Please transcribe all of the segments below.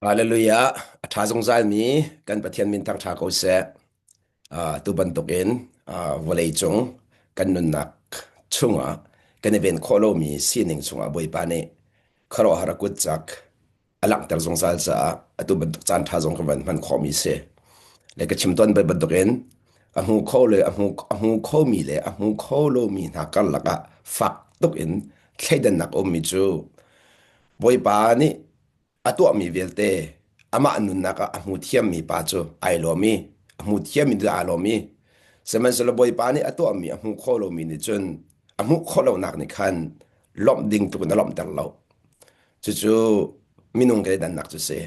Hallelujah. A ṭha zungzalmi kan Pathian min thangṭha ko seh. Tu bantukin vawlei cung kan nunnak chungah kan i ven khawh lomi sining chungah Bawipa nih khuaruahhar a kut cak a langhter zungzal caah atu bantuk caan ṭha zong kan van hman khawhmi si. Le ka chim tawn bantukin a hmu kho le a hmu a hmu khomi le a hmu kho lomi hna karlak ah fak tuk in thleidannak a ummi cu Bawipa nih a tuahmi vialte amah nunnak ah a hmu thiammi pa cu ai lawm i a hmu thiammi cu aa lawm i sihmanhsehlaw Bawipa nih a tuahmi a hmu kho lomi nih cun a hmuh khawh lonak nih khan lawmh ding tuk in a lawmhter lo. Cucu minung kan i dannak cu si.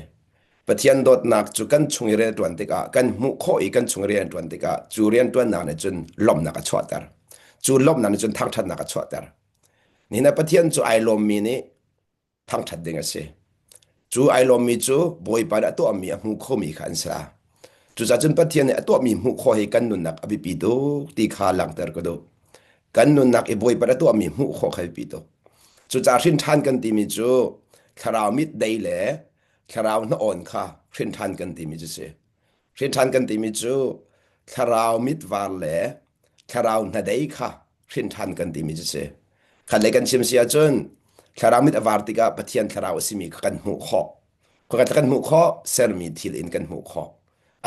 Pathian dawtnak cu kan chung i rian a ṭuan tikah kan hmuh khawh i kan chung i rian a ṭuan tikah cu rianṭuannak nih cun lawmhnak a chuahter. Cu lawmhnak nih cun thangṭhatnak a chuahter. Nihin ah Pathian cu ai lawmmi nih thangṭhat ding a si. Cu ai lawmmi cu Bawipa nih a tuahmi a hmu khomi kha an si la. Cucaah cun Pathian nih a tuahmi hmuh khawh hi kan nunnak a biapi tuk ti kha langhter ka duh. Kan nunnak i Bawipa nih a tuahmi hmuh khawh kha biapi tuk. Cucaah hrin ṭhan kan timi cu thlarau mit dei le thlarau hna-awn kha hrin ṭhan kan timi cu si. Hrin ṭhan kan timi cu thlarau mitvar le thlarau hnadei kha hrin ṭhan kan timi cu si. Khat lei kan chim si ahcun thlarau mit a var tikah Pathian thlarau a simi kha kan hmuh khawh. Khuakhat kan hmuh khawh, sermi thil in kan hmuh khawh.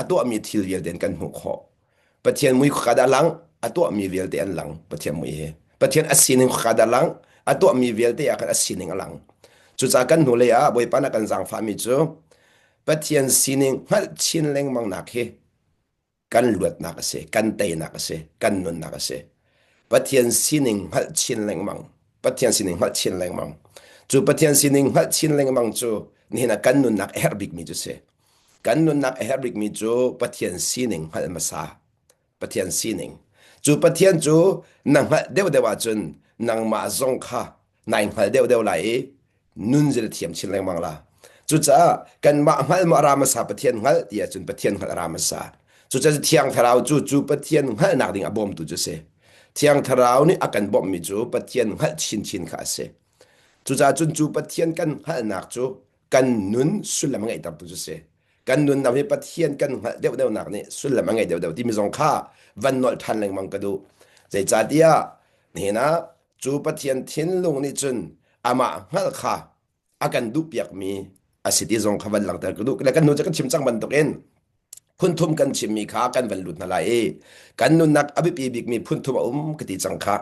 A tuahmi thil vialte in kan hmuh khawh. Pathian mui khuakha dah lang, a tuahmi vialte an lang Pathian mui hi. Pathian a sining khuakha dah lang, a tuahmi vialte ah khan a sining a lang. Cucaah kan hnulei ah Bawipa na kan zaangfahmi cu Pathian sining hngalh chin lengmang nak hi kan luatnak a si, kan teinak a si, kan nunnak a si. Pathian sining hngalh chin lengmang. Pathian sining hngalh chin lengmang. Cu Pathian sining hngalh chin lengmang cu nihin ah kan nunnak a herh bikmi cu si. Kan nunnak a herh bikmi cu Pathian sining hngalh hmasa. Pathian sining. Cu Pathian cu na hngalh deuhdeuh ahcun nangmah zong kha nai hngal deuhdeuh lai i nun zil thiam chin lengmang la. Cucaah kanmah hngal maw a ra hmasa Pathian hngalh ti ahcun Pathian hngalh a ra hmasa. Cucaah Thiang Thlarau cu cu Pathian hngalhnak ding a bawmtu cu si. Thiang Thlarau nih a kan bawmhmi cu Pathian hngalh chinchin kha a si. Cucaah cun cu Pathian kan hngalhnak cu kan nun sullam a ngeihtertu cu si. Kan nunnak hi Pathian kan hngalh deuhdeuhnak nih sullam a ngei deuhdeuh timi zong kha van nolh ṭhan lengmang ka duh. Zeicahtiah nihin ah cu Pathian thinlung nih cun amah hngalh kha a kan duhpiakmi a si ti zong kha van langhter ka duh. Le kan hnu cu kan chim cang bantukin phunthum kan chimmi kha kan van lut hna lai i kan nunnak a biapi bikmi phunthum a um ka ti cang kha.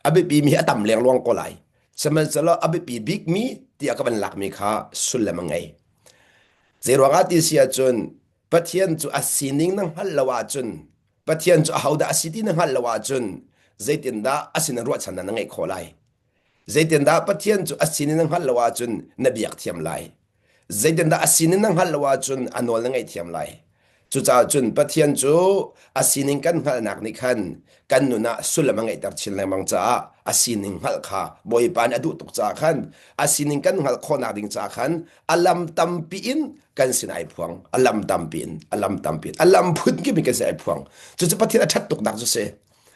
A biapi mi hi a tam lengluang ko lai. Sihmanhsehlaw a biapi bikmi tiah ka van lakmi kha sullam a ngei. Zeiruangah ti si ahcun Pathian cu a sining na hngalh lo ahcun Pathian cu ahodah a si ti na hngalh lo ahcun zeitindah a sin ruahchannak na ngeih khawh lai? Zeitindah Pathian cu a sining na hngalh lo ahcun na biak thiam lai? Zeitindah a sining na hngalh lo ahcun a nawl na ngaih thiam lai? Cucaah cun Pathian cu a sining kan hngalhnak nih khan kan nun ah sullam a ngeihter chin lengmang caah a sining hngalh kha Bawipa nih a duh tuk caah khan a sining kan hngalh khawhnak ding caah khan a lam tampi in kan sin ai phuang a lam tampi in a lam tampi in a lam phun kip in kan sin ai phuang cucu Pathian a ṭhat tuknak cu si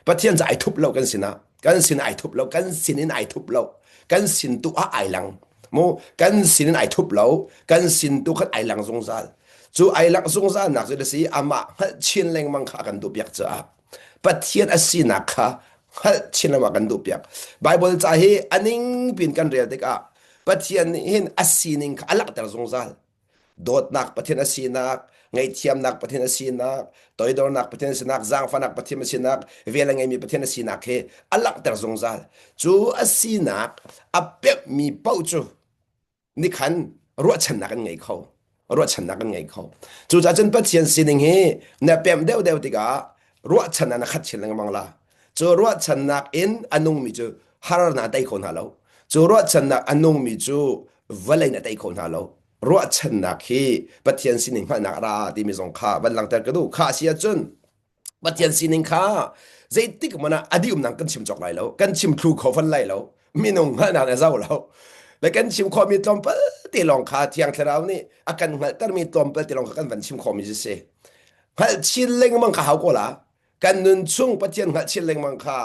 Pathian cu ai thup lo kan sinah kan sin ai thup lo kan sin in ai thup lo kan sin tu ah ai lang mu kan sin in ai thup lo kan sin tu khat ai lang zungzal cu ai lang zungzal nak cu si amah hngalh chin lengmang kha kan duh piak caah Pathian a sinak kha hngalh chin lengmang kan duh piak Bible ca hi aning pin kan rel tikah Pathian nih hin a sining kha a langhter zungzal dawtnak Pathian a sinak, ngaihthiamnak Pathian a sinak, toidornak Pathian a sinak, zaangfahnak Pathian a sinak, vel a ngeimi Pathian a sinak hi a langhter zungzal. Cu a sinak a pemhmi paoh cu nikhan ruahchannak an ngei kho. Ruahchannak an ngei kho. Cucaah cun Pathian sining hi na pemh deuhdeuh tikah ruahchannak na khat chin lengmang la. Cu ruahchannak in a nungmi cu harnak a tei kho hna lo. Cu ruahchannak a nungmi cu vawlei in a tei kho hna lo. Ruahchannak hi Pathian sining hngalhnak a ra timi zong kha van langhter ka duh. Kha a si ahcun Pathian sining kha zeitik hmanh ah a dihumnak kan chim cawk lai lo. Kan chim thlu kho fan lai lo. Minung hngalhnak a zo lo. Le kan chim khawhmi tlawmpal te lawng kha Thiang Thlarau nih a kan hngalhtermi tlawmpal te lawng kha kan van chim khawhmi cu si. Hngalh chin lengmang kha hau ko la. Kan nun chung Pathian hngalh chin lengmang kha.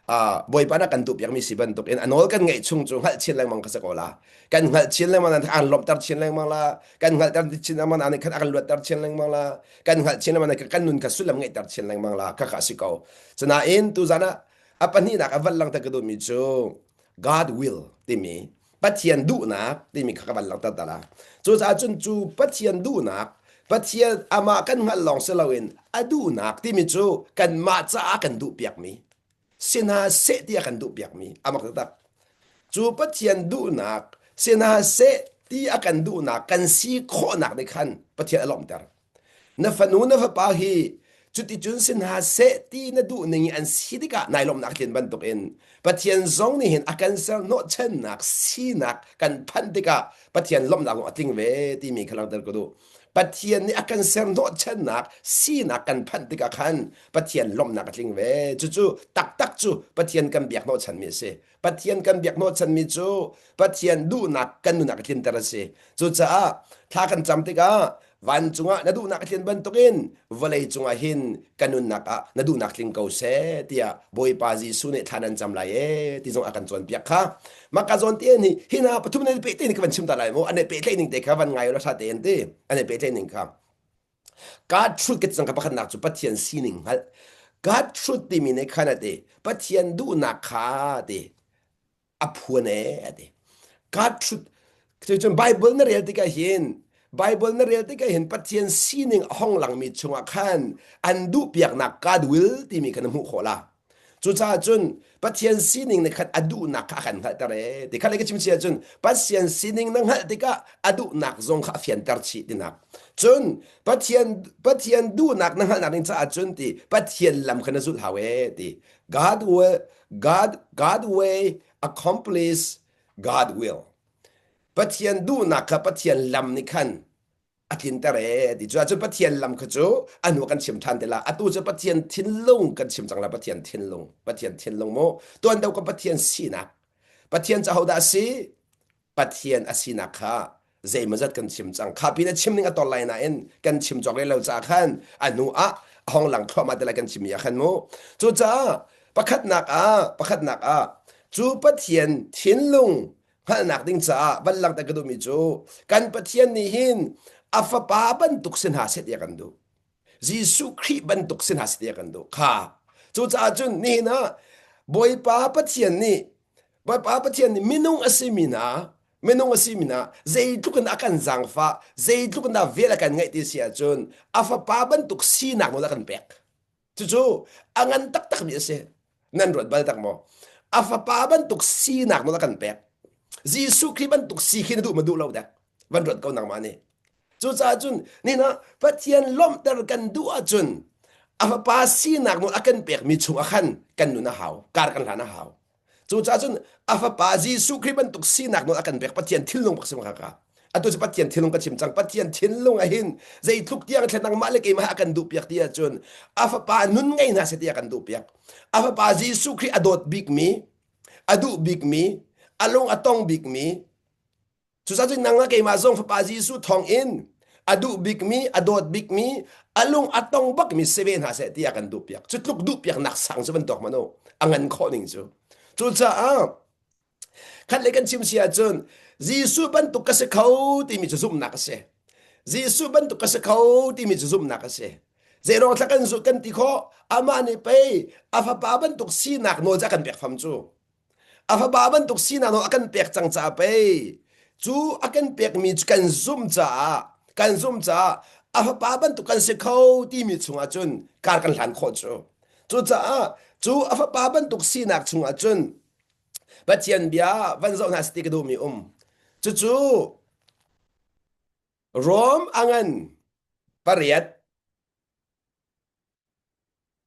Bawipa na kan duhpiakmi si bantukin a nawl kan ngeih chung cu hngalh chin lengmang ka si ko la. Kan hngalh chin lengmang nan an lawmhter chin lengmang la. Kan hngalhter chin lengmang nan khan a kan luatter chin lengmang la. Kan hngalh chin lengmang nan kan nun kha sullam ngeihter chin lengmang la. Khakha a si ko. Cunain tuzan ah a pahnihnak a van langhter ka duhmi cu God will timi Pathian duhnak timi kha ka van langhter ta la. Cucaah cun cu Pathian duhnak Pathian amah kan hngalh lawng si loin a duhnak timi cu kanmah caah kan duhpiakmi si hna seh ti a kan duhpiakmi a mak taktak. Cu Pathian duhnak si hna seh ti a kan duhnak kan si khawhnak nih khan Pathian a lawmhter. Na fanu na fapa hi cuticun si hna seh ti na duh ning i an si tikah nai lawmhnak tlin bantukin Pathian zong nih hin a kan ser hnawhchannak sinak kan phanh tikah Pathian lawmhnak zong a tling ve timi kha langhter ka duh. Pathian nih a kan ser hnawhchannak sinak kan phanh tikah khan Pathian lawmhnak a tling ve. Cucu taktak cu Pathian kan biak hnawhchanmi a si. Pathian kan biak hnawhchanmi cu Pathian duhnak kan nunnak a tlinter a si. Cucaah thla kan cam tikah vancung ah na duhnak a tlin bantukin vawlei cungah hin ka nunnak ah na duhnak tling ko seh tiah Bawipa Jesuh nih thla nan cam lai ee ti zong a kan cawnpiak kha. Maka zawn te nih hi hna pathum nan pehtlaih ning ka van chim ta lai mu an i pehtlaih ning te kha van ngai la tha tein ti an i pehtlaih ning kha. God truth ka cang ka pakhatnak cu Pathian sining hngalh. God truth timi nih khan a ti Pathian duhnak kha ti a phuan ee a ti. God truth cun Bible na rel tikah hin Bible na rel tikah hin Pathian sining a hong langmi chungah khan an duhpiaknak God will timi kha na hmuh khawh la. Cucaah cun Pathian sining nih khan a duhnak kha a kan hngalhter ee ti kha lei ka chim si ahcun Pathian sining na hngalh tikah a duhnak zong kha a fianter chih tinak. Cun Pathian Pathian duhnak na hngalhnak ding caah cun ti Pathian lam kha na zulh hau ee ti. God will God God way accomplish God will. Pathian duhnak kha Pathian lam nih khan a tlinter ee ti cu ahcun Pathian lam kha cu a hnu kan chim ṭhan te la atu cu Pathian thinlung kan chim cang la Pathian thinlung Pathian thinlung mu tuan deuh ka Pathian sinak Pathian cu ahodah a si Pathian a sinak kha zeimawzat kan chim cang kha pin a chim ning a tol lai nain kan chim cawk lo caah khan a hnu ah a hong lang thluahmah te lai kan chim mi ah khan mu cucaah pakhatnak ah pakhatnak ah cu Pathian thinlung hngalhnak ding caah van langhter ka duhmi cu kan Pathian nih hin a fapa bantuk si hna seh tiah kan duh. Jesuh Khrih bantuk si hna seh tiah kan duh. Kha. Cucaah cun nihin ah Bawipa Pathian nih Bawipa Pathian nih minung a simi hna minung a simi hna zeitluk in a kan zaangfah zeitluk in dah vel a kan ngeih ti si ahcun a fapa bantuk sinak nawl a kan pek. Cucu a ngan taktakmi a si. Nan ruat bal tak maw? A fapa bantuk sinak nawl a kan pek. Jesuh Khrih bantuk si khi na duh ma duh lo dek? Van ruat ko nangmah nih. Cucaah cun nina Pathian lawmhter kan duh ahcun a fapa sinak nawl a kan pekmi chungah khan kan nun a hau, kar kan hlan a hau. Cucaah cun a fapa Jesuh Khrih bantuk sinak nawl a kan pek Pathian thinlung bak si ma kha. Atu cu Pathian thinlung ka chim cang. Pathian thinlung ahin zeitluk tiang thlen nangmah le keimah a kan duhpiak ti ahcun a fapa nun ngei hna seh ti a kan duhpiak. A fapa Jesuh Khrih a dawt bikmi, a duh bikmi, a lung a tong bikmi, Cucaah cun nang le keimah zong Fapa Jesuh thawngin a duh bikmi, a dawt bikmi, a lung a tong bakmi si ve hna seh tiah kan duhpiak. Cu tluk duhpiaknak sang cu bantuk hmanh u, a ngan khawh ning cu. Cucaah khat le kan chim si ahcun Jesuh bantuk ka si kho timi cu zumhnak a si. Jesuh bantuk ka si kho timi cu zumhnak a si. Zeiruang thla kan zulh kan ti khawh? Amah nih pei a fapa bantuk sinak nawl cu a kan pek fam cu. A fapa bantuk sinak nawl a kan pek cang caah pei cu a kan pekmi cu kan zumh caah kan zumh caah a fapa bantuk kan si kho timi chungah cun kar kan hlan khawh cu. Cucaah cu a fapa bantuk sinak chungah cun Pathian bia van zoh hna seh ti ka duhmi um. Cucu Rom a ngan pariat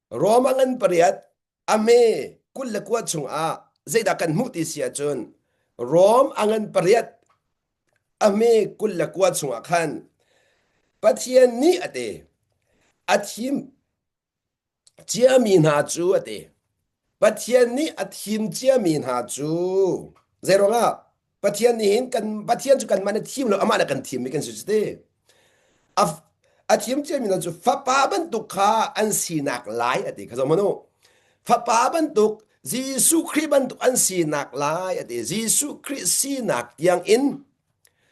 Rom a ngan pariat a hme 29 chungah zeidah kan hmuh ti si ahcun Rom a ngan pariat a hme 29 chungah khan Pathian nih a ti a thim ciami hna cu a ti Pathian nih a thim ciami hna cu zeiruangah Pathian nih hin kan Pathian cu kanmah nih thim lo amah nih kan thimmi kan si cu ti a a thim ciami hna cu fapa bantuk kha an sinak lai a ti kha zoh hmanh u fapa bantuk. Jesuh Khrih bantuk an sinak lai a ti. Jesuh Khrih sinak tiang in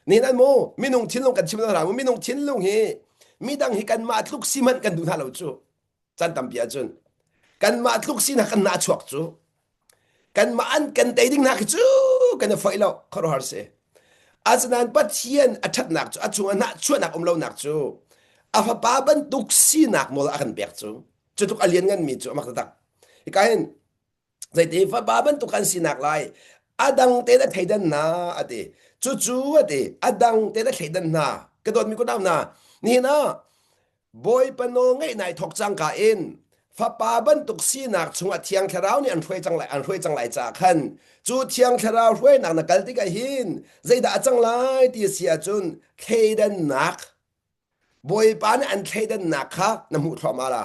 Nin an mu minung thinlung kan chim lo mu minung thinlung hi midang hi kanmah tluk si hmanh kan duh hna lo cu chan tampi ahcun kanmah tluk si hna kan nah chuak cu kanmah an kan tei ding hna khi cu kan i foih lo khuaruahhar si asinain Pathian a ṭhatnak cu a chung ah nahchuahnak um lonak cu a fapa bantuk sinak nawl a kan pek cu cu tluk a liannganmi cu a mak taktak hika hin zeiti fapa bantuk kan sinak lai a dang tein a thleidan hna a ti cucu a ti a dang tein a thleidan hna ka dawtmi kunau hna nihin ah Bawipa nawl ngeih nai thawk cangka in fapa bantuk sinak chungah Thiang Thlarau nih an hruai cang lai an hruai cang lai caah khan cu Thiang Thlarau hruainak na kal tikah hin zeidah a cang lai ti a si ahcun thleidannak Bawipa nih an thleidannak kha na hmuh thluahmah la.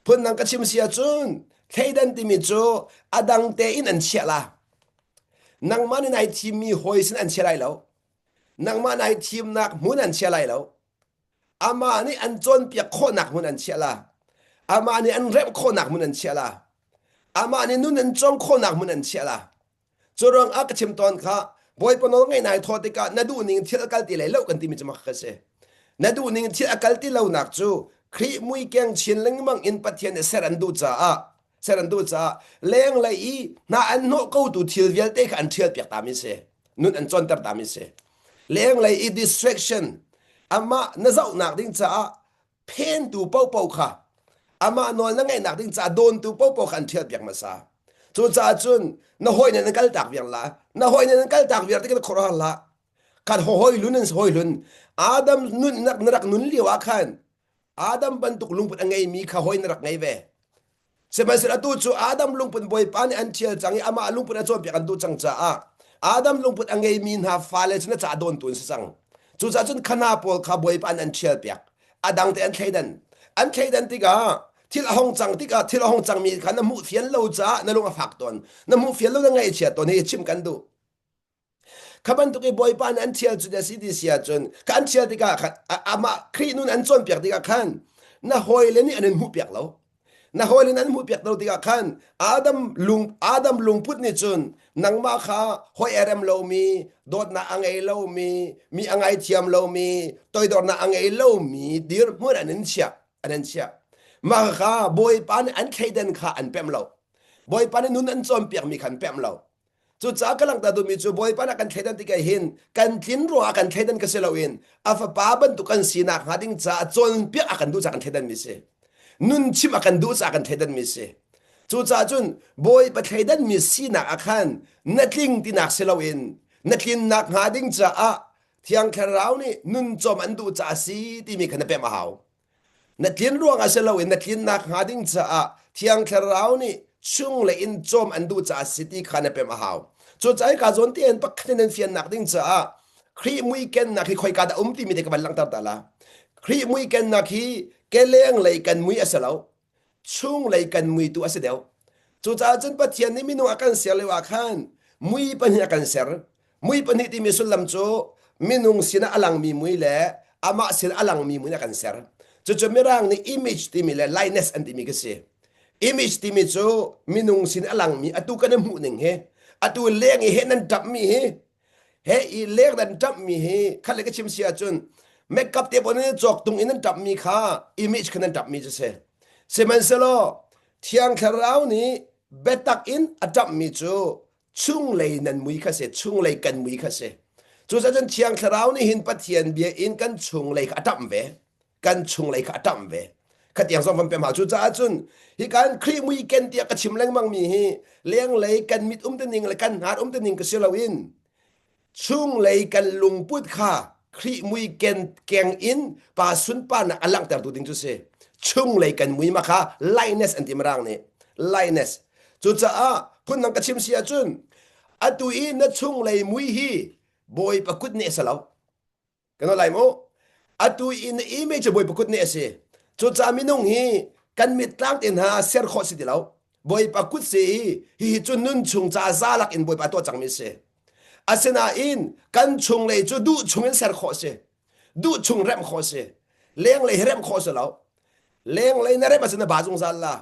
Phundang ka chim si ahcun thleidan timi cu a dang tein an chiah la. Nangmah nih nai thimmi hawi sin an chia lai lo. Nangmah nai thimnak hmun an chia lai lo. Amah nih an cawnpiak khawhnak hmun an chiah la. Amah nih an remh khawhnak hmun an chiah la. Amah nih nun an cawm khawhnak hmun an chiah la. Cu ruangah ka chim tawn kha Bawipa nawl ngaih nai thawh tikah na duh ning thil a kal ti lai lo kan timi cu mak ka si. Na duh ning thil a kal ti lonak cu Khrih mui keng chin lengmang in Pathian nih ser an duh caah ser an duh caah lenglei i hna an hnawh kotu thil vialte kha an ṭhial piak tami si. Nun an cawnter tami si. Lenglei i distraction amah na zohnak ding caah phentu popo kha amah nawl na ngaihnak ding caah dawntu popo kha an ṭhial piak hmasa. Cucaah cun na hawi nih an kaltak viar la na hawi nih an kaltak viar tikah na khuaruahhar hlah. Khan hawi lun an hawi lun Adam nun na rak nun lio ah khan Adam bantuk lungput a ngeimi kha hawi na rak ngei ve. Sihmanhsehlaw atu cu Adam lungput Bawipa nih an ṭhial cang i amah lungput a cawnpiak an duh cang caah Adam lungput a ngeimi hna fale cu na caah dawntu an si cang. Cucaah cun kha hna pawl kha Bawipa nih an ṭhialpiak. A dang te an thleidan. An thleidan tikah thil a hong cang tikah thil a hong cangmi kha na hmuh fian lo caah na lung a fak tawn. Na hmuh fian lo na ngaihchia tawn hi chim kan duh. Kha bantuk i Bawipa nih an ṭhial cu a si ti si ahcun kha an ṭhial tikah khan amah Khrih nun an cawnpiak tikah khan na hawile nih an in hmuhpiak lo. Na hawile nih an hmuhpiak lo tikah khan Adam lung Adam lungput nih cun nangmah kha hawi a rem lomi, dawtnak a ngei lomi, mi a ngaithiam lomi, toidornak a ngei lomi dirhmun an in chiah an in chiah. Mah kha Bawipa nih an thleidan kha an pemh lo. Bawipa nih nun an cawnpiakmi kha an pemh lo. Cucaah ka langhter duhmi cu Bawipa nih a kan thleidan tikah hin kan tlin ruangah kan thleidan ka si loin a fapa bantuk kan sinak hnga ding caah cawnpiak a kan duh caah kan thleidanmi si. Nun chim a kan duh caah kan thleidanmi si. Cucaah cun Bawipa thleidanmi sinak ah khan na tling tinak si loin na tlinnak hnga ding caah Thiang Thlarau nih nun cawm an duh caah si timi kha na pemh a hau. Na tlin ruangah si loin na tlinnak hnga ding caah Thiang Thlarau nih chunglei in cawm an duh caah si ti kha na pemh a hau. Cucaah hika zawn te in pakhat in nan fiannak ding caah Khrih mui kennak hi khoika dah um timi te ka van langhter ta la. Khrih mui kennak hi keleng lei kan mui a si lo. Chunglei kan mui tu a si deuh. Cucaah cun Pathian nih minung a kan ser lio ah khan mui pahnih a kan ser. Mui pahnih timi sullam cu minung sinah a langmi mui le amah sin a langmi mui a kan ser. Cucu Mirang nih image timi le likeness an timi khi si. Image timi cu minung sin a langmi atu kan i hmuh ning hi atu leng i he nan ṭapmi hi he i leng nan ṭapmi hi khat le ka chim si ahcun makeup te pawl nan cawk tung in nan ṭapmi kha image kha nan ṭapmi cu si. Sihmanhsehlaw Thiang Thlarau nih biatak in a ṭapmi cu chunglei nan mui kha si chunglei kan mui kha si cucaah cun thiang thlarau nih hin pathian bia in kan chunglei kha a ṭamh ve kan chunglei kha a ṭamh ve khatiang zong van pem hau cucaah cun hi kan Khrih mui ken tiah ka chim lengmang mi hi lenglei kan mit um ning le kan hnar um ning ka si loin Chunglei kan lungput kha Khrih mui ken keng in pa sunparnak a langhtertu ding cu si. Chunglei kan mui ma kha lightness an ti mirang nih. Lightness. Cucaah phundang ka chim si ahcun atu i na chunglei mui hi Bawipa kut nih a si lo. Kan lai mu. Atu i na image Bawipa kut nih a si. Cucaah minung hi kan mit tlang te hna ser khawh si ti lo. Bawipa kut si i hihi cu nun chung ca za lak in Bawipa tuah cangmi si. Asinain kan chunglei cu duh chung in ser khawh si. Duh chung remh khawh si. Lenglei hi remh khawh si lo. Lenglei na remh ahcun na ba zungzal la.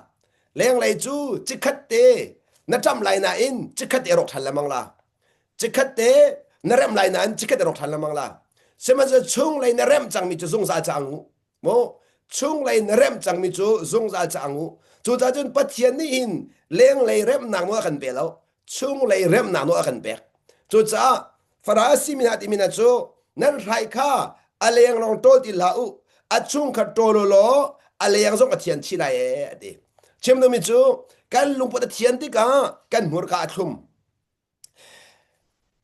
Lenglei cu cikhat te. Na ṭam lai nain chikkhat te rawk ṭhan lengmang la. Chikkhat te na remh lai nain chikkhat te rawk ṭhan lengmang la. Sihmanhsehlaw chunglei na remh cangmi cu zungzal ca ang u. Mu chunglei na remh cangmi cu zungzal ca ang u. Cucaah cun Pathian nih hin lenglei remhnak nawl a kan pe lo. Chunglei remhnak nawl a kan pek. Cucaah Farasi mi hna timi hna cu nan hrai kha a leng lawng ṭawl ti hlah u, a chung kha ṭawl u law a leng zong a thian chih lai ee a ti. Chim duhmi cu kan lungput a thian tikah kan hmurka a thlum.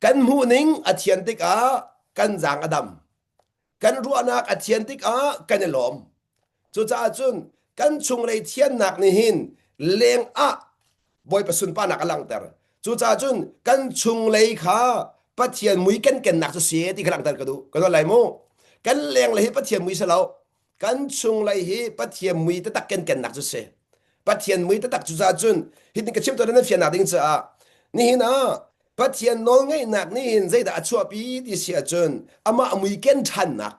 Kan hmuhning a thian tikah kan zaang a dam. Kan ruahnak a thian tikah kan i lawm. Cucaah cun kan chunglei thiannak nih hin leng ah Bawipa sunparnak a langhter. Cucaah cun kan chunglei kha Pathian mui kan kennak cu si ti kha langhter ka duh. Ka nawl lai mu. Kan lenglei hi Pathian mui si lo. Kan chunglei hi Pathian mui taktak kan kennak cu si. Pathian mui taktak cucaah cun hitin ka chim tawn nan fiannak ding caah nihin ah Pathian nawlngeihnak nih hin zeidah a chuahpi ti si ahcun amah mui ken ṭhannak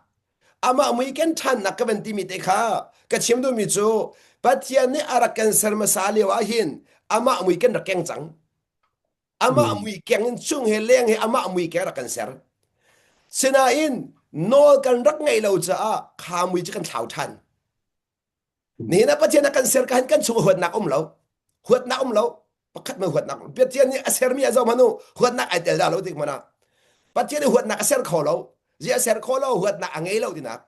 amah mui ken ṭhannak ka van timi te kha ka chim duhmi cu Pathian nih a rak kan ser hmasa lio ah hin amah mui kan rak keng cang. Amah mui keng in chung he leng he amah mui keng rak kan ser. Sinain nawl kan rak ngeih lo caah kha mui cu kan thlau ṭhan. Nihin ah Pathian a kan ser ka hin kan chung huatnak um lo. Huatnak um lo. Pakhat man huatnak. Pathian nih a sermi a zoh hmanh u huatnak ai tel dah lo tik hmanh ah. Pathian nih huatnak a ser kho lo. Zi a ser kho lo huatnak a ngei lo tinak.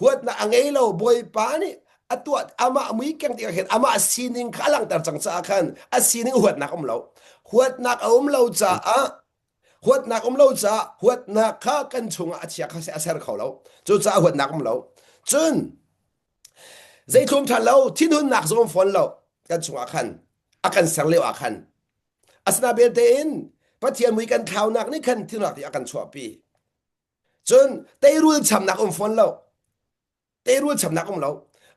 Huatnak a ngei lo Bawipa nih a tuah amah mui keng tikah khin amah sining kha a langhter cang caah khan a sining huatnak um lo. Huatnak a um lo caah huatnak um lo caah huatnak kha kan chungah a chia kha a ser kho lo. Cucaah huatnak um lo. Cun Zeitlum ṭhan lo, thinhunnak zong um fawn lo kan chungah khan a kan ser lio ah khan. Asina belte in Pathian mui kan thlaunak nih khan thinhunnak ti a kan chuahpi. Cun teirul chamnak um fawn lo. Teirul chamnak um lo.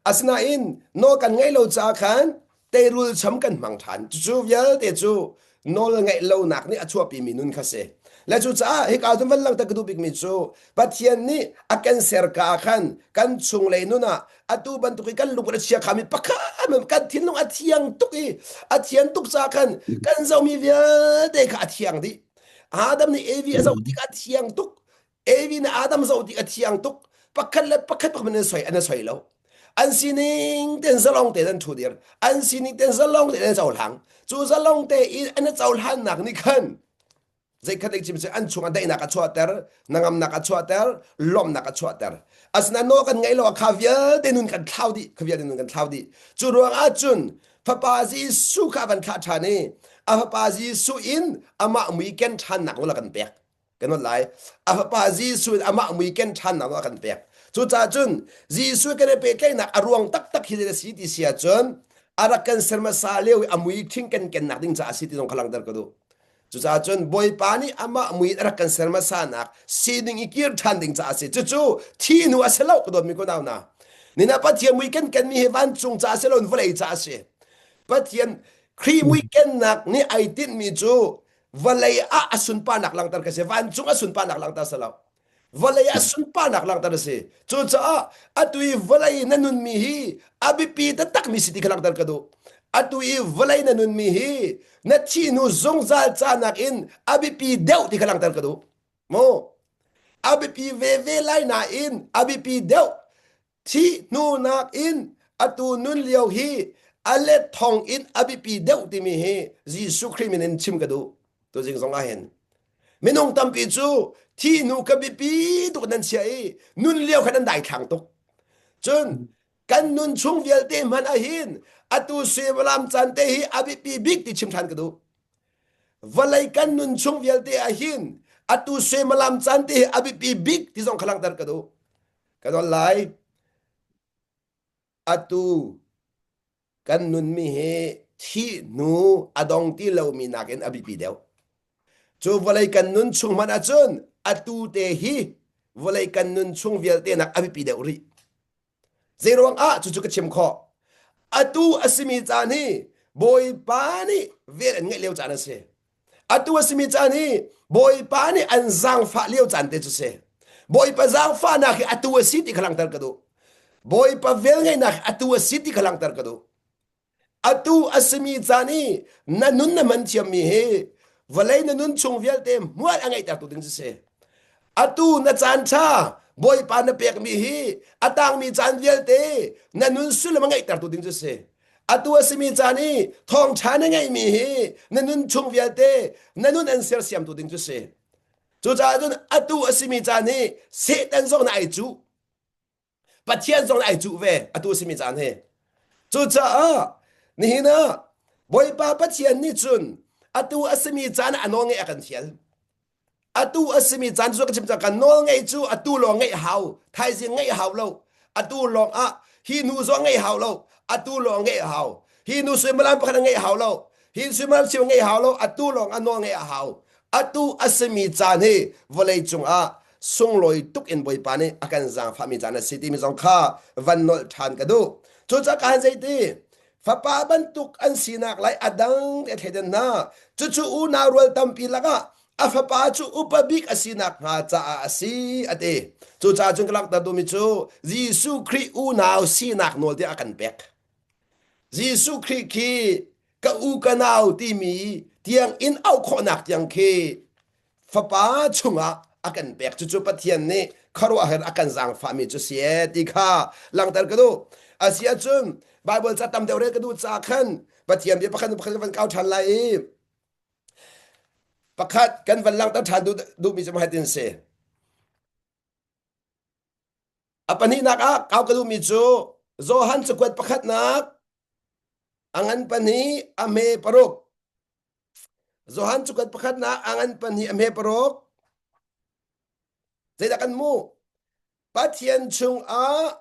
Asinain nawl kan ngaih lo caah khan teirul cham kan hmang ṭhan. Cucu vialte cu nawl ngaih lonak nih a chuahpimi nun kha si. Le cucaah hika cun van langhter ka duh bikmi cu Pathian nih a kan ser ka ah khan kan chunglei nun ah atu bantuk i kan lungput a chia khami pakhat kan thinlung a thiang tuk i a thian tuk caah khan kan zohmi vialte kha a thiang dih. Adam nih Evi a zoh tikah a thiang tuk. Evi nih Adam zoh tik a thiang tuk. Pakhat le pakhat pakhat an soi an soi lo. An sining ten zalong te an thu dir. An sining ten zalong te an cohlang. Cu zalong te in an cohlannak nih khan zeikhat chim se an chung a daihnak a chuahter, nangamnak a chuahter, lawmhnak a chuahter. Asinain nawl kan ngaih lo kha vialte nun kan thlau dih, kha vialte nun kan thlau dih. Cu ruang ah cun fapa Jesuh kha van thlah ṭhan i a fapa Jesuh in amah mui ken ṭhannak nawl a kan pek. Kan ot lai. A fapa Jesuh in amah mui ken ṭhannak nawl a kan pek. Cucaah cun Jesuh kan i pehtlaihnak a ruang taktak hi a si ti si ahcun a rak kan ser hmasa lio i a mui ṭhing kan kennak ding caah a si ti zong kha langhter ka duh. Cucaah cun Bawipa nih amah mui in a rak kan ser hmasanak sining i kir ṭhan ding caah a si. Cucu thi hnu a si lo ka dawtmi kunau hna. Nina Pathian mui kan kenmi hi vancung caah si loin vawlei caah a si. Pathian Khrih mui kennak nih ai tinhmi cu vawlei ah a sunparnak langhter ka si. Vancung a sunparnak langhter si lo. Vawlei ah sunparnak langhter a si. Cucaah atu i vawlei na nunmi hi a biapi taktakmi si ti kha langhter ka duh. Atu i vawlei na nunmi hi na thih hnu zungzal ca nakin a biapi deuh ti kha langhter ka duh. Mu? A biapi veve lai nain a biapi deuh Thih hnu nakin atu nun lio hi a let thong in a biapi deuh timi hi Jesuh Khrih min in chim ka duh. Tuzing zong ah hin. Minung tampi cu thih hnu ka biapi tuk nan chia i nun lio khan an daithlang tuk. Cun kan nun chung vialte hmanh ah hin atu suimilam caan te hi a biapi bik ti chim ṭhan ka duh. Vawlei kan nun chung vialte ah hin atu suimilam caan te hi a biapi bik ti zong kha langhter ka duh. Ka don lai. Atu kan nunmi hi thih hnu a dong ti lomi nakin a biapi deuh. Cu vawlei kan nun chung hmanh ahcun atu te hi vawlei kan nun chung vialte nak a biapi deuh rih. Zeiruang ah cucu ka chim khawh. Atu a simi caan hi Bawipa nih vel an ngeih lio caan a si. Atu a simi caan hi Bawipa nih an zaangfah lio caan te cu si. Bawipa zaangfahnak hi atu a si ti kha langhter ka duh. Bawipa velngeihnak hi atu a si ti kha langhter ka duh. Atu a simi caan i na nun na hman thiammi hi vawlei na nun chung vialte hmual a ngeihtertu ding cu si. Atu na caan ṭha Bawipa na pekmi hi a tangmi caan vialte na nun sullam a ngeihtertu ding cu si. Atu a simi caan i thawngṭha na ngeihmi hi na nun chung vialte na nun an sersiamtu ding cu si. Cucaah cun atu a simi caan hi Satan zong na ai cuh. Pathian zong ai cuh ve atu a simi caan hi. Cucaah nihin ah Bawipa Pathian nih cun atu a simi caan ah a nawl ngeih a kan fial. Atu a simi caan cu ka chim cang kan nawl ngeih cu atu lawng ngeih hau, thaizing ngeih hau lo. Atu lawng ah hi nu zong ngeih hau lo, atu lawng ngeih hau. Hi nu suimilam pakhat ngeih hau lo, hi suimilam cheu ngeih hau lo, atu lawng a nawl ngeih a hau. Atu a simi caan hi vawlei cungah sunglawi tuk in Bawipa nih a kan zaangfahmi caan a si timi zong kha van nolh ṭhan ka duh. Cucaah kaan zeiti fapa bantuk an sinak lai a dang te thleidan hna. Cucu unau rual tampi lakah a fapa cu upa bik a sinak hnga caah a si a ti. Cucaah cun ka langhter duhmi cu Jesuh Khrih unau sinak nawl tiah a kan pek. Jesuh Khrih khi ka u ka nau timi tiang in auh khawhnak tiang khi fapa chungah a kan pek cucu Pathian nih khuaruahhar a kan zaangfahmi cu si ee ti kha langhter ka duh a si ahcun Bible ca tam deuh rel ka duh caah khan Pathian bia pakhat pakhat kan van kau ṭhan lai i pakhat kan van langhter ṭhan duhmi cu hitin si A pahnihnak ah kau ka duhmi cu Johan cakuat pakhatnak a ngan pahnih a hme paruk. Johan cakuat pakhatnak a ngan pahnih a hme paruk. Zeidah kan hmuh? Pathian chungah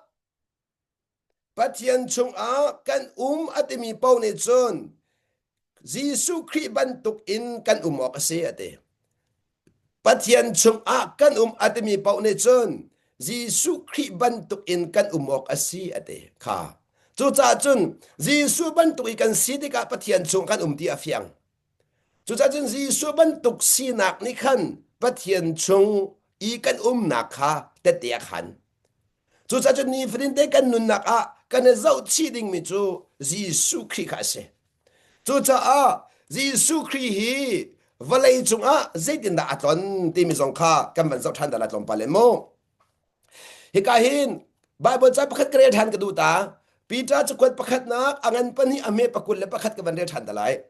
Pathian chungah kan um a timi paoh nih cun Jesuh Khrih bantuk in kan um awk a si a ti. Pathian chungah kan um a timi paoh nih cun Jesuh Khrih bantuk in kan um awk a si a ti kha. Cucaah cun Jesuh bantuk i kan si tikah Pathian chung kan um ti a fiang. Cucaah cun Jesuh bantuk sinak nih khan Pathian chung i kan umnak kha tette a khan. Cucaah cun nifatin te kan nunnak ah kan i zohchih dingmi cu Jesuh Khrih kha a si. Cucaah Jesuh Khrih hi vawlei cungah zeitindah a tlon timi zong kha kan van zoh ṭhan ta lai tlawmpal in mu. Hika hin Bible ca pakhat ka rel ṭhan ka duh ta. Peter cakuat pakhatnak a ngan pahnih a hme pakul le pakhat ka van rel ṭhan ta lai.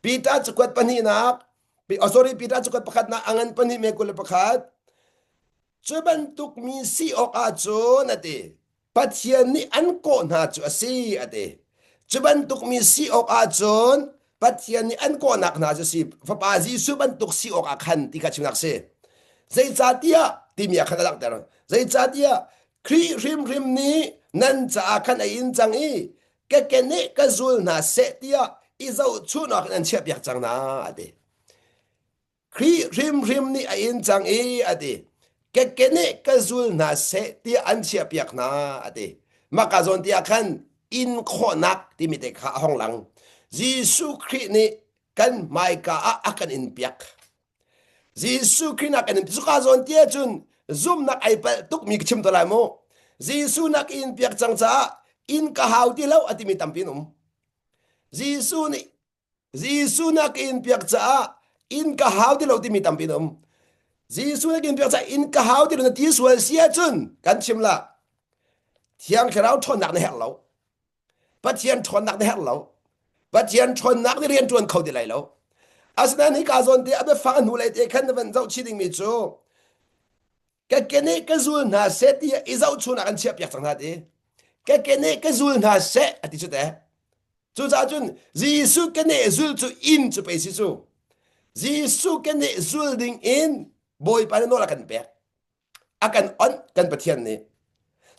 Peter cakuat pahnihnak, oh sorry, Peter cakuat pakhatnak a ngan pahnih me 21. Cu bantuk mi si awk ahcun a ti. Pathian nih an kawh hna cu a si a ti. Cu bantuk mi si awk ahcun Pathian nih an kawhnak hna cu si Fapa Jesuh bantuk si awk ah khan ti kha chimnak si. Zeicahtiah timi ah khan a langhter. Zeicahtiah Khrih hrimhrim nih nan caah khan a in cang i ka keneh ka zul hna seh tiah i zohchunh awk in an chiahpiak cang hna a ti. Khrih hrimhrim nih a in cang i a ti. Ka keneh ka zul hna seh tiah an chiahpiak hna a ti. Mah ka zawn tiah khan in khawhnak timi te kha a hong lang. Jesuh Khrih nih kan hmaika ah a kan in piak. Jesuh Khrih nak kan in cuka zawn tiah cun zumnak ai palh tukmi ka chim to lai mu. Jesuh nak in piak cang caah in ka hau ti lo a timi tampi an um. Jesuh nih Jesuh nak in piak caah inn ka hau ti lo timi tampi an um. Jesuh nak in piak caah inn ka hau ti lo na ti sual si ahcun kan chim la. Thiang Thlarau ṭhawnnak na herh lo. Pathian ṭhawnnak na herh lo. Pathian ṭhawnnak nih rian ṭuan kho ti lai lo. Asinain hika zawn te a biafang a hnulei te khan na van zoh chih dingmi cu ka keneh ka zul hna seh ti i zohchun ah kan chiahpiak cang hna ti. Ka keneh ka zul hna seh a ti cu teh. Cucaah cun Jesuh keneh zul cu inn cu pei si cu. Jesuh keneh zul ding in Bawipa nih nawl a kan pek. A kan onh kan Pathian nih.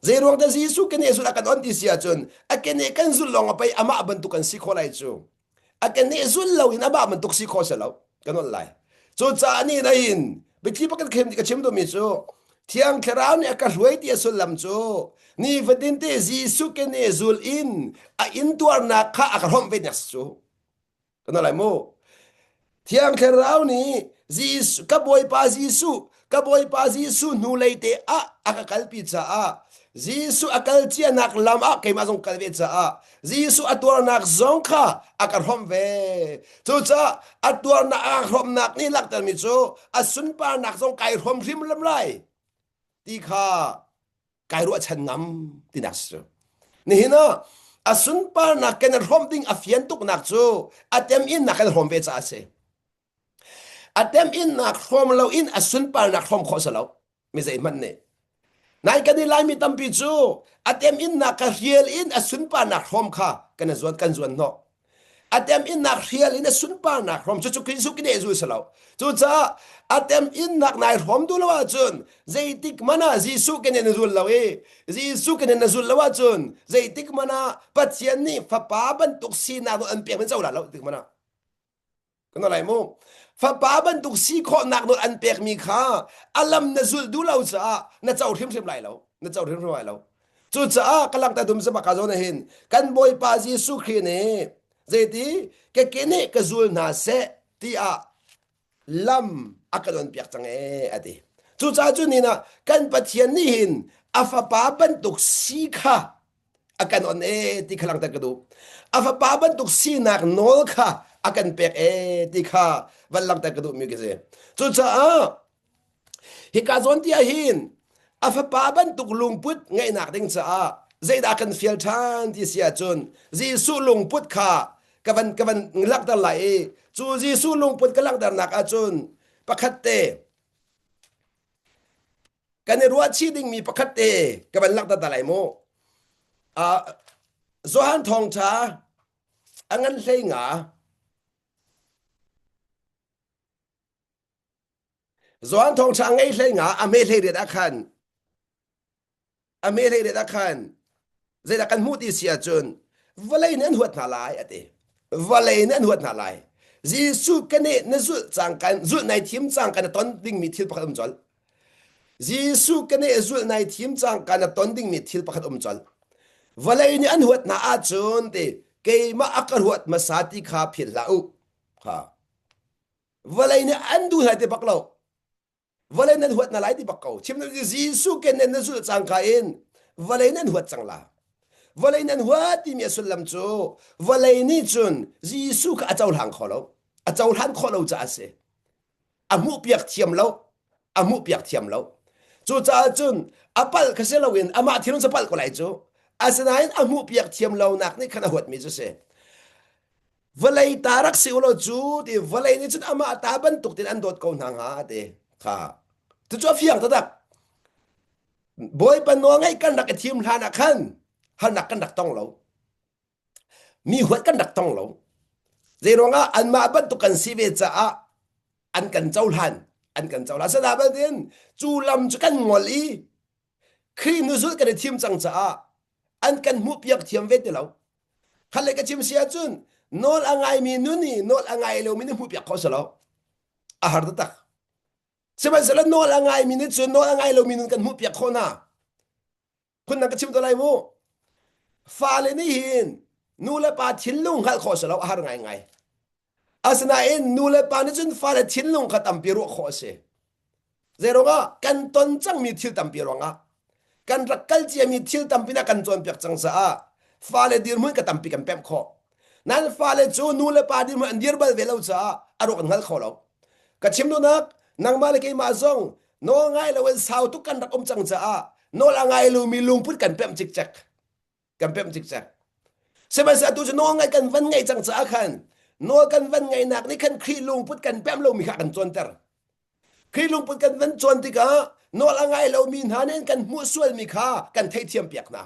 Zeiruang dah Jesuh keneh zul a kan onh ti si ahcun a keneh kan zulh lawng a pei amah bantuk kan si khawh lai cu. A keneh zul lo in amah bantuk si khawh si lo kan onh lai. Cucaah nih nain biathli pakhat ka chim duhmi cu Thiang Thlarau nih a ka hruai ti a sullam cu nifatin te Jesuh keneh zul in a intuarnak kha a ka hrawmh ve nek cu. Kana lai mu. Thiang Thlarau nih Jesuh ka Bawipa Jesuh ka Bawipa Jesuh hnulei te ah a ka kalpi caah. Jesuh a kal cianak lam ah keimah zong kal ve caah Jesuh a tuarnak zong kha a ka hrawmh ve. Cucaah a tuarnak a ka hrawmnak nih langhtermi cu a sunparnak zong kai hrawm hrim lam lai ti kha kai ruahchan ngam tinak si cu. Nihin ah a sunparnak kan i hrawm ding a fian tuknak cu a teminnak kan hrawm ve caah a si. A teminnak hrawm loin a sunparnak hrawm khawh si lo. Mi zeihmanh nih. Nai kan i Laimi tampi cu a teminnak ka hrial in a sunparnak hrawm kha kan i zuan kan zuan hnawh. A teminnak hrial in a sunparnak hrawm cucu Jesuh kine zu si lo. Cucaah a teminnak nai hrawm duh lo ahcun zeitik man ah Jesuh kine na zul lo i Jesuh kine na zul lo ahcun zeitik man ah Pathian nih fapa bantuk sinak nawl an pek min co la lo tik man ah Kan lai mu. Fapa bantuk si khawhnak nawl an pekmi kha a lam na zulh duh lo caah na co hrimhrim lai lo. Na co hrimhrim lai lo. Cucaah ka langhter dum sama ka zawn hin kan Bawipa Jesuh Khrih nih zeiti ka ke nih ka zul hna seh tiah lam a ka donpiak cang ee a ti. Cucaah cu ni ah kan Pathian nih hin a fapa bantuk si kha a kan on e ti kha langhter ka duh. A fapa bantuk sinak nawl kha a kan pek e ti kha van langhter ka duhmi ka si. Cucaah hika zawn ti ah hin a fapa bantuk lungput ngeihnak ding caah zeidah kan fial ṭhan ti si ahcun Jesuh lungput kha ka van ka van langhter lai i cu Jesuh lungput ka langhternak ahcun pakhat te Kan i ruahchih dingmi pakhat te ka van langhter ta lai mu. Uh, Johan thawngṭha a ngan hlei nga. Johan thawngṭha a ngei hlei nga a hme hlei riat ah khan a hme hlei riat ah khan zeidah kan hmuh ti si ahcun vawlei nih an huat hna lai a ti vawlei nih an huat hna lai Jesuh ka nih na zulh cang kan zulh nai thim cang kan ton dingmi thil pakhat um colh Jesuh ka nih zulh nai thim cang kan ton dingmi thil pakhat um colh vawlei nih an huat hna ahcun ti keimah a ka huat hmasa ti kha philh hlah u kha vawlei nih an duh hna ti bak lo Vawlei nan huat na lai ti bak ko. Chim na Jesuh ken na zulh cang ka in vawlei nan huat cang la. Vawlei nan huat timi a sullam cu vawlei nih cun Jesuh kha a cohlang kho lo. A cohlan khawh lo caah a si. A hmuh piak thiam lo. A hmuh piak thiam lo. Cucaah cun a palh kha si loin amah thinlung cu palh ko lai cu. Asinain a hmuh piak thiam lonak nih khan a huatmi cu si. Vawlei ta rak si ulaw cu ti vawlei nih cun amah ta bantuk tin an dawt ko hna hnga ti kha cucu a fiang taktak. Bawipa nawl ngaih kan rak i thim hlan ah khan harnak kan rak tong lo. Mi huat kan rak tong lo. Zeiruangah anmah bantuk kan si ve caah an kan cohlan an kan cohlan. Asinain bantukin cu lam cu kan ngol i Khrih hnuzul kan i thim cang caah an kan hmuhpiak thiam ve ti lo. Khat le ka chim si ahcun nawl a ngaimi nun i nawl a ngai lomi nih hmuhpiak khawh si lo. A har taktak. Sihmanhsehlaw nawl a ngaimi nih cun nawl a ngai lomi nun kan hmuhpiak khawh hna. Phundang ka chim te lai mu. Fale nih hin nu le pa thinlung hngalh khawh si lo a har ngaingai. Asinain nu le pa nih cun fale thinlung kha tampi ruah khawh a si. Zeiruangah kan ton cangmi thil tampi ruangah kan rak kal ciami thil tampi na kan cawnpiak cang caah fale dirhmun ka tampi kan pemh khawh. Nan fale cu nu le pa dirhmun an dir bal ve lo caah a ruak an hngal kho lo. Ka chim duhnak nangmah le keimah zong nawl ngai loin sau tuk kan rak um cang caah nawl a ngai lomi lungput kan pemh cikcek. Kan pemh cikcek. Sihmanhsehlaw atu cu nawl ngaih kan van ngaih cang caah khan nawl kan van ngaihnak nih khan Khrih lungput kan pemh lomi kha kan cawnter. Khrih lungput kan van cawn tikah nawl a ngai lomi hna nih kan hmuh sualmi kha kan theihthiam piak hna.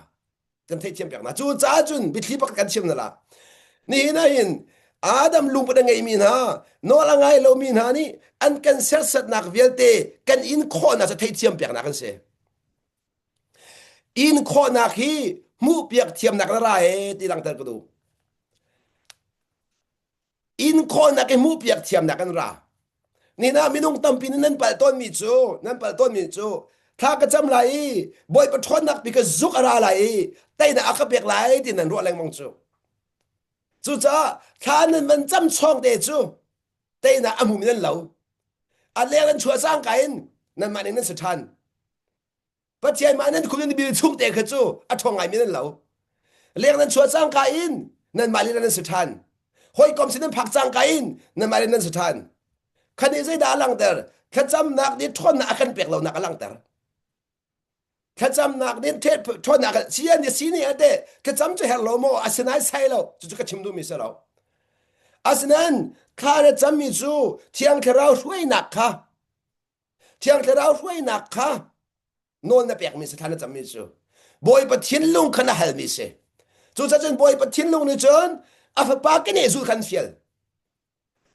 Kan theihthiam piak hna. Cu caah cun biathli pakhat kan chim hna la. Nihin ah hin Adam lungput a ngeimi hna, nawl a ngai lomi hna nih an kan serhsatnak vialte kan in khawhnak cu theihthiam piaknak an si. In khawhnak hi hmuhpiak thiamnak na ra e ti langhter ka duh. In khawhnak i hmuhpiak thiamnak an ra. Nihin ah minung tampi nih nan palh tawnmi cu, nan palh tawnmi cu thla ka cam lai i Bawipa ṭhawnnak pi ka zuk a ra lai i teinak a ka pek lai ti nan ruah lengmang cu. Cucaah thla nan van cam chawng te cu teinak a hmumi nan lo. A leng an chuah cangka in nanmah ning nan si ṭhan. Pathian mah nan khum nan bil chung te kha cu a ṭhawng ngaimi nan lo. Leng nan chuah cangka in nanmah lila nan si ṭhan. Hawikom sin nan phak cangka in nanmah lila nan si ṭhan. Khan nih zeidah a langhter? Thlacamnak nih ṭhawnnak a kan pek lonak a langhter. Thlacamnak nih ṭhawnnak sian nih si nih ate thlacam cu herh lo maw? Asinain sai lo. Cucu ka chim duhmi si lo. Asinain thla na cammi cu Thiang Thlarau hruainak kha Thiang Thlarau hruainak kha nawl na pekmi si thla na cammi cu Bawipa thinlung kha na halmi si. Cucaah cun Bawipa thinlung nih cun a fapa keneh zul khan fial.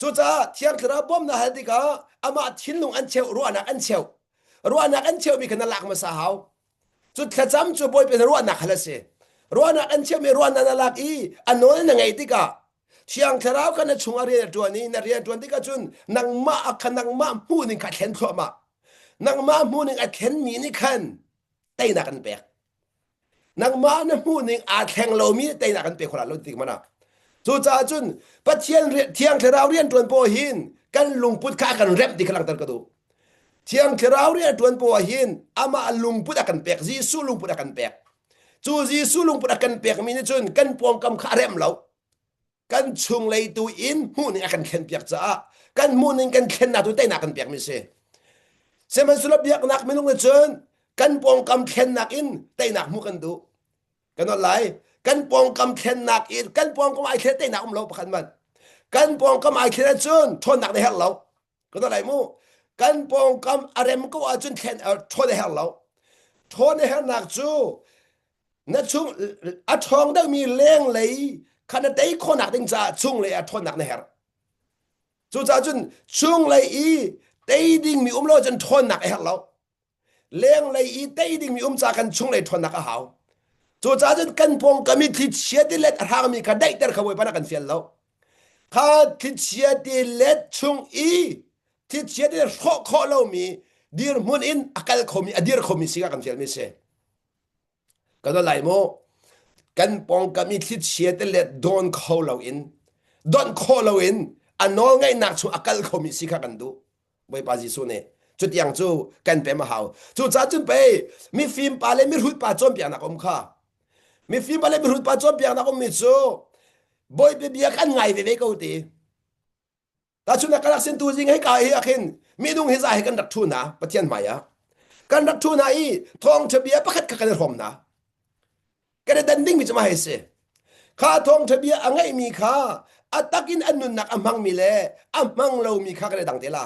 Cucaah Thiang Thlarau bawmh na hal tikah amah thinlung an cheuh, ruahnak an cheuh. Ruahnak an cheuhmi kha na lak hmasa hau. Cu thlacam cu Bawipa na ruahnak hal a si. Ruahnak an cheuhmi ruahnak na lak i a nawl na ngeih tikah Thiang Thlarau kha na chungah rian a ṭuan i na rian a ṭuan tikah cun nangmah kha nangmah hmuhning kha a thlen thluahmah. Nangmah hmuhning a thlenmi nih khan teinak an pek. Nangmah na hmuhning aa thleng lomi teinak an pe kho lo ti mana. Cucaah cun Pathian Thiang Thlarau rian ṭuan paw hin kan lungput kha a kan remh ti kha langhter ka duh. Thiang Thlarau rian ṭuan paw hin amah lungput a kan pek, Jesuh lungput a kan pek. Cu Jesuh lungput a kan pekmi nih cun kan pawngkam kha a remh lo. Kan chunglei tu in hmuhning a kan thlenpiak caah kan hmuhning kan thlennak tu teinak kan pekmi si. Sihmanhsehlaw biaknak minung nih cun kan pawngkam thlennak in teinak hmuh kan duh. Kan ot lai. Kan pawngkam thlennak in kan pawngkam ai thlen teinak um lo pakhat man. Kan pawngkam ai thlen ahcun ṭhawnnak na herh lo. Kan ot lai mu. Kan pawngkam a rem ko ahcun thlen ṭhawn a herh lo. Ṭhawn a herhnak cu na chung a ṭhawng deuhmi lenglei kha na tei khawhnak ding caah chunglei ah ṭhawnnak na herh. Cucaah cun chunglei i tei dingmi um lo cun ṭhawnnak a herh lo. Lenglei i tei dingmi um caah kan chunglei ṭhawnnak a hau. Cucaah cun kan pawngkam i thlichia tilet a hrangmi kha daihter kha Bawipa nih a kan fial lo. Kha thlichia tilet chung i thlichia tilet hrawh khawh lomi dirhmun in a kal khomi a dir khomi si kha kan fialmi si. Kan lai mu kan pawngkam i thlichia te le dawn kho loin donh khawh loin a nawl ngaihnak chung a kal khomi si kha kan duh Bawipa Jesuh nih cutiang cu kan pem a hau cucaah cun pei mifim pa le mihrut pa cawnpiaknak um kha mifim pa le mihrut pa cawnpiaknak ummi cu Bawipa bia kan ngai veve ko ti Tahchunhnak ka rak sin tu zing hei ka hi ah khin minung hi za hi kan rak ṭhu hna Pathian hmai ah kan rak ṭhu hna i thawngṭha bia pakhat kha kan i hrawm hna kan i dan dingmi cu mah hi si kha thawngṭha bia a ngeihmi kha a tak in an nunnak a hmangmi le a hmang lomi kha kan i dang te la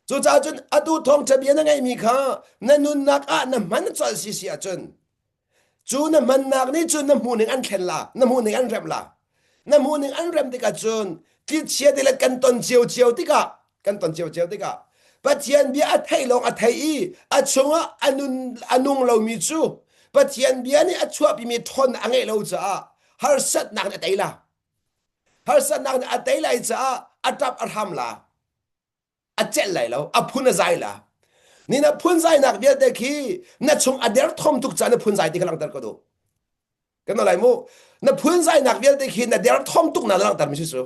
cucaah cun atu thawngṭha bia na ngeihmi kha na nunnak ah na hman colh si si ahcun Cu na hmannak nih cun na hmuhning an thlen la, na hmuhning an remh la. Na hmuhning an remh tikah cun tlichia ti le kan ton ciocio tikah kan ton ciocio tikah Pathian bia a theih lawng a thei i a chungah a nun a nung lomi cu Pathian bia nih a chuahpimi ṭhawnnak a ngeih lo caah harsatnak nih a tei la. Harsatnak nih a tei lai caah a ṭap a hram la. A celh lai lo a phun a zai la ni na phun zainak vialte khi na chung a derthawm tuk ca na phun zai ti kha langhter ka duh kan lai mu na phun zainak vialte khi na derthawm tuk na langhter mi si su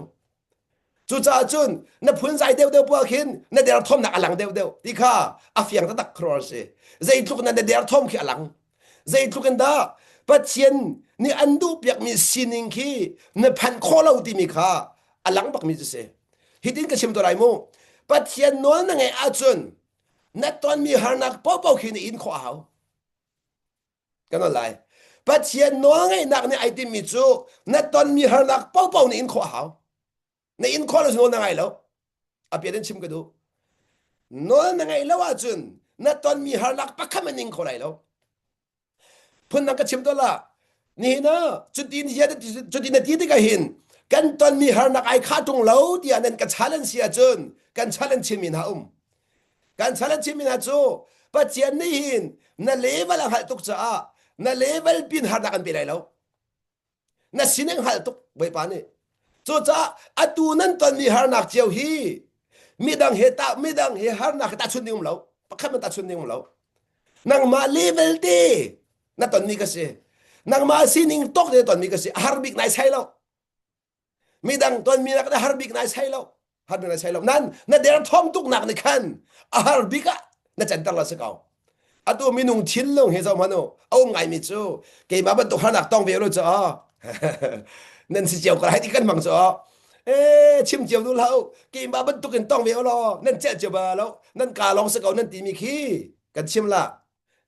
cucaah cun na phun zai deuh deuh puah khin na derthawmnak a lang deuh deuh ti kha a fiang taktak khuaruahhar si zeitluk na na derthawm khi a lang zeitluk in dah Pathian nih an duh piakmi sining khi na phanh khawh lo timi kha a lang bakmi cu si Hitin ka chim to lai mu. Pathian nawl na ngeih ahcun na tonmi harnak paohpaoh khi na in khawh a hau. Kan nawl lai. Pathian nawl ngeihnak nih ai timmi cu na tonmi harnak paohpaoh na in khawh a hau. Na in khawh lo nawl na ngai lo. A pian in chim ka duh. Nawl na ngeih lo ahcun na tonmi harnak pakhat man ing kho lai lo. Phundang ka chim tuah la. Nihin ah cutin cutin na ti tikah hin kan tonmi harnak ai khah ṭung lo tiah nan ka challenge si ahcun kan challenge chinmi hna um. Kan challenge chinmi hna cu Pathian nih hin na level a hngalh tuk caah na level pin harnak an pe lai lo. Na sining hngalh tuk Bawipa nih. Cucaah atu nan tonmi harnak cio hi midang he tah midang he harnak he tahchunh ding um lo. Pakhat man tahchunh ding um lo. Nangmah level te na tonmi ka si. Nangmah sining tawk te na tonmi ka si. A har bik nai sai lo. Midang tonmi nak na har bik nai sai lo. Har bik nai sai lo. Nan na derthawm tuk nak nih khan a har bik ah na canter la si ko. Atu minung thinlung hi zoh hmanh u. A um ngaimi cu keimah bantuk harnak tong ve lo cu nan si cio ko lai ti kan hmang cu e chim cio du hlah u keimah bantuk in tong ve law nan celh cio ba lo nan ka lawng si ko nan timi khi kan chim la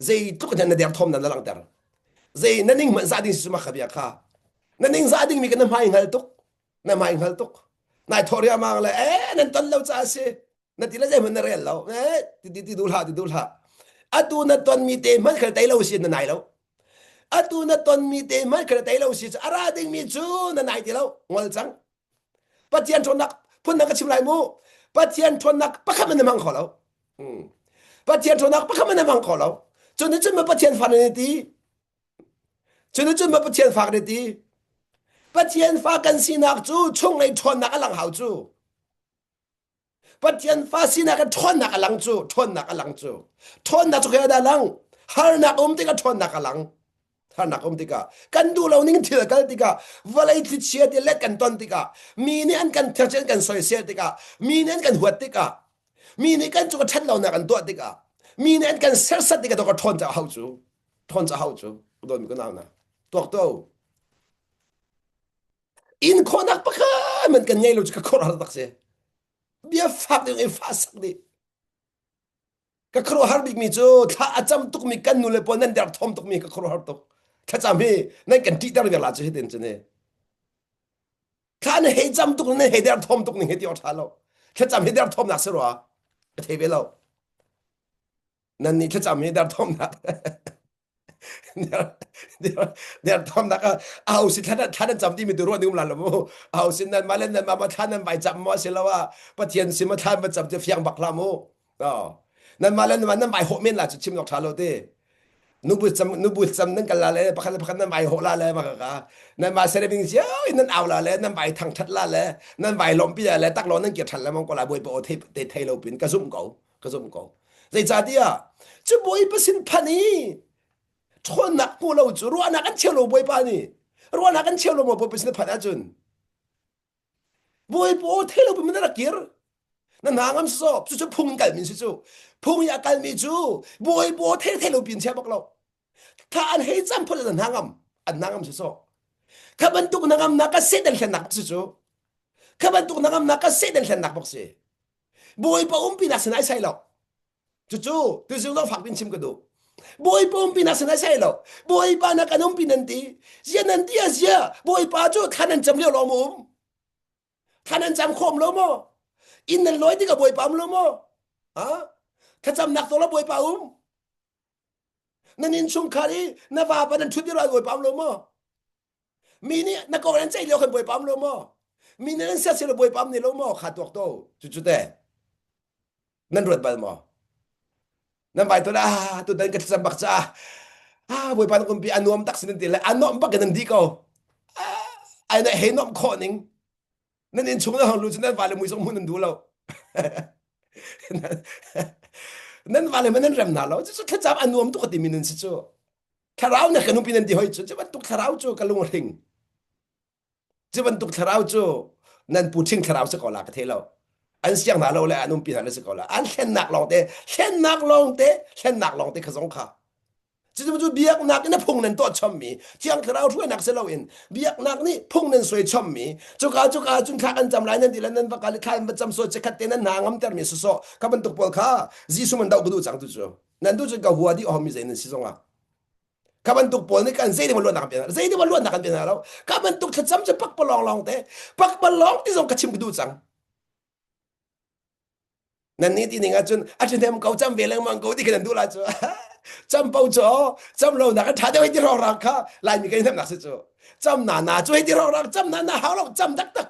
zeitluk in na derthawm nan langhter zei na ning hmanh zah ding si ma kha bia kha na ning zah ding mi kan na hmai hngal tuk na hmai hngal tuk nai thawh riamang le e nan ton lo ca si na ti le zeihmanh na rel lo eh ti ti ti duh hlah ti duh hlah atu na ton mi te hmanh khal tei lo si na nai lo atu na ton mi te hmanh khal tei lo si cu ara ding mi cu na nai ti lo ngol cang Pathian ṭhawnnak phun ka chim lai mu Pathian ṭhawnnak pakhat man na hmang kho lo Pathian ṭhawnnak pakhat man na hmang kho lo cun cun ma Pathian fa na ti cun cun ma Pathian fa na ti Pathian fa kan sinak cu chunglei ṭhawnnak a lang hau cu Pathian fa sinak in ṭhawnnak a lang cu ṭhawnnak a lang cu ṭhawnnak cu khi dah lang harnak um tikah ṭhawnnak a lang harnak um tikah kan duh lo ning thil a kal tikah vawlei thlichia ti let kan ton tikah mi nih an kan therche an kan soisel tikah mi nih an kan huat tikah mi nih kan cung a ṭhat lonak an tuah tikah mi nih an kan sersat tikah ka ṭhawn ca hau cu ṭhawn ca hau cu don ko nau na tuak to In khawhnak pakhat man kan ngei lo cu ka khuaruahhar tak si. Bia fak ding in fa sak dih. Ka khuaruahhar bikmi cu thla a cam tukmi kan nu le pawl nan derthawm tukmi ka khuaruahhar tuk. Thlacam hi nan kan ṭihter viar la cu hitin cu ni. Thla na hei cam tuk nan hei derthawm tuk ning hi ti awk ṭha lo. Thlacam hi derthawmnak si rua. Ka thei ve lo. Nan nih thlacam hi derthawmnak. Derthawmnak ah aho sin thla thla nan cam timi tu ruah ding um la lo mu. Aho sin nan mah le nan mah thla nan vai cam maw si lo ah Pathian sin ma thla va cam cu fiang bak hlah mu. Nan mah le nan mah nan vai hawh men la cu chim nok tha lo ti. Nubu cam nubu cam nan kal la le pakhat le pakhat nan vai hawh la le ma ka nan mah sereming cio in nan au la le nan vai thang that la le nan vai lawmpi la le tak lo nan kir than le mong ko la bawipa aw thei te thei lo pin ka zum ko. Ka zumh ko. Zeicahtiah cu Bawipa sin phanh i ṭhawnnak hmu lo cu ruahnak an cheu lo Bawipa nih. Ruahnak an cheu lo maw Bawipa sin phanh ahcun. Bawipa aw thei lo pin na rak kir. Na hna ngam si cu cu phung in kalmi si cu. Phung i a kalmi cu Bawipa aw thei thei lo pin chia bak lo. Kha an hei cam phun an hna ngam. An hna ngam si so. Kha bantuk na ngamnak ka Satan hlennak bak si cu. Kha bantuk na ngamnak ka Satan hlennak bak si. Bawipa umpinak sin ai sai lo. Cucu tuzing zong fak pin chim ka duh. Bawipa umpinak sin ai sai lo. Bawipa na kan umpi nan ti. Zia nan ti a zia. Bawipa cu thlan nan cam lio lawng um. Thlan nan cam khom lo maw? Inn nan lawi tikah Bawipa um lo maw? Ha? Thlacamnak tawla Bawipa um. Nan innchungkhar i na vapa nan ṭhut lio Bawipa um lo maw? Mi nih na ko nan ceih lio khan Bawipa um lo maw? Mi nih nan siasel lo Bawipa um ne lo maw? Kha tuak to. Cucu te nan ruat bal maw? Nan vai to ah tu dan ka thlacam bak ca ah Bawipa na kumpi a nuam tak sin nan ti le a nuam bak in nan di ko. Ai na he nuam khawh ning. Nan inn chung na hong lu cu nan vale mui zong hmun nan duh lo. Nan vale man nan rem hna lo. Cucu thlacam a nuam tuk a timi nun si cu. Thlarau na ka nupi nan ti hoi cu cu bantuk thlarau cu ka lung hring. Cu bantuk thlarau cu nan pu ṭhing thlarau si ko la ka thei lo. An siang hna lo le an umpi hna le si ko la. An hlennak lawng te, hlennak lawng te, hlennak lawng te kha zong kha. Cucu cu biaknak in a phung nan tuah chommi, Thiang Thlarau hruainak si loin biaknak nih phung nan suai chommi, cuka cuka cun thla kan cam lai nan ti le nan va kal i thla in va cam sual chikkhat te nan hna ngamtermi sawsawh kha bantuk pawl kha Jesuh man doh ka duh cang tu cu. Nan duh cun ka hua dih ohmi zei nan si zongah. Kha bantuk pawl nih kan zei ding luatnak kan pe hna zei ding luatnak kan pe hna lo. Kha bantuk thlacam cu pakpalawng lawng te, pakpalawng ti zong ka chim ka duh cang. Nan nih ti ning ahcun a ṭhahnem ko cam ve lengmang ko ti khi nan duh lai cu. Cam po cu cam lo nak a ṭha deuh hei ti rawng kha Laimi kan i hnemnak si cu. Cam na na cu hei ti rawng cam na na hau lo cam taktak.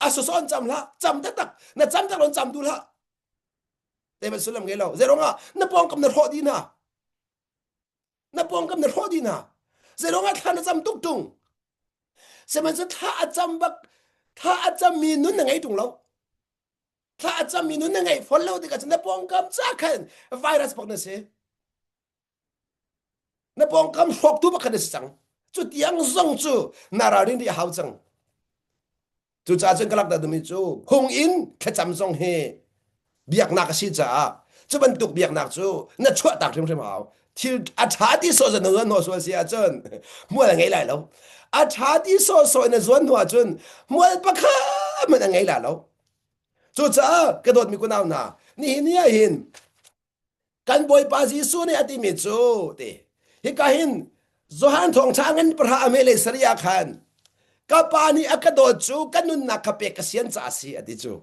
A soson cam hlah cam taktak na cam tak lon cam duh hlah. Te ban sullam ngei lo. Zeirong ah na pawngkam na hrawh dih hna. Na pawngkam na hrawh dih hna. Zeirong ah thla na cam tuk tung. Sihmanhsehlaw thla a cam bak thla a cammi nun na ngei tung lo. Thla a cammi nun na ngeih fawn lo tikah cun na pawngkam ca khan virus bak na si. Na pawngkam hrawktu bak khan na si cang. Cu tiang zong cu na ralrin rih a hau cang. Cucaah cun ka lak dah dumi cu phung in thlacam zong hi biaknak a si caah. Cu bantuk biaknak cu na chuahtak hrimhrim hau. Thil a ṭha ti sawh na zuan hnawh sual si ahcun hmual a ngei lai lo. A ṭha ti sawhsawh in na zuan hnu ahcun hmual pakhat hmanh a ngei lai lo. Cucaah ka dawtmi kunau hna, nihin ni ah hin kan Bawipa Jesuh nih a timi cu ti hika hin Johan thawngṭha ngan pahra a meh le sarih ah khan ka pa nih a ka dawt cu ka nunnak kha pek ka sian ca a si a ti cu.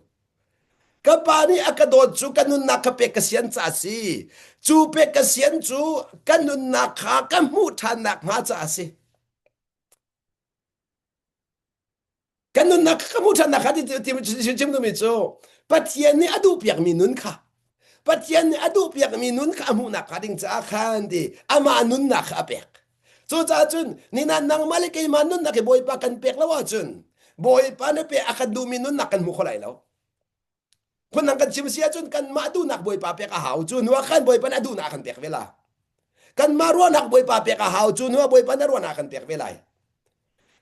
Ka pa nih a ka dawt cu ka nunnak kha pek ka sian ca a si. Cu pek ka sian cu ka nunnak kha ka hmuh ṭhannak hnga ca a si. Kan nunnak ka hmuh ṭhannak kha ti chim duhmi cu Pathian nih a duhpiakmi nun kha Pathian nih a duhpiakmi nun kha a hmuhnak hnga ding caah khan ti amah nunnak kha a pek. Cucaah cun nina nangmah le keimah nunnak hi Bawipa kan pek lo ahcun Bawipa na pe a kan duhmi nunnak kan hmu kho lai lo. Phundang kan chim si ahcun kanmah duhnak Bawipa pek a hau cu hnu ah khan Bawipa nih a duhnak a kan pek ve la. Kanmah ruahnak Bawipa pek a hau cu hnu ah Bawipa nih a ruahnak a kan pek ve lai.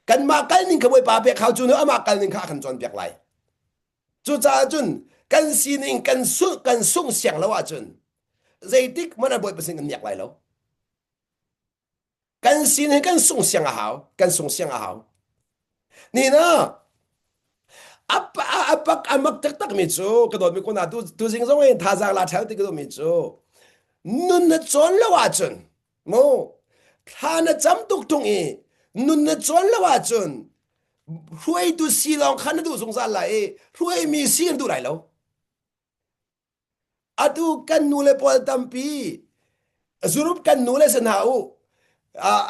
Kanmah kal ning kha Bawipa pek hau cu hnu amah kal ning kha a kan cawnpiak lai. Cucaah cun kan sining kan sungh kan sungh siang lo ahcun zeitik hmanh ah Bawipa sin kan miak lai lo. Kan sin hi kan sung siang a hau. Kan sung siang a hau. Ni na a a pak a mak taktak mi cu ka dawt mi ko na tu tu zing zong in thazaang la ṭheo ti ka dawt mi cu nun na cawn lo ahcun mu thla na cam tuk ṭung i nun na cawn lo ahcun hruaitu si lawng kha na duh zungzal lai i hruaimi si kan duh lai lo. Atu kan nu le pawl tampi Europe kan nu le si hna u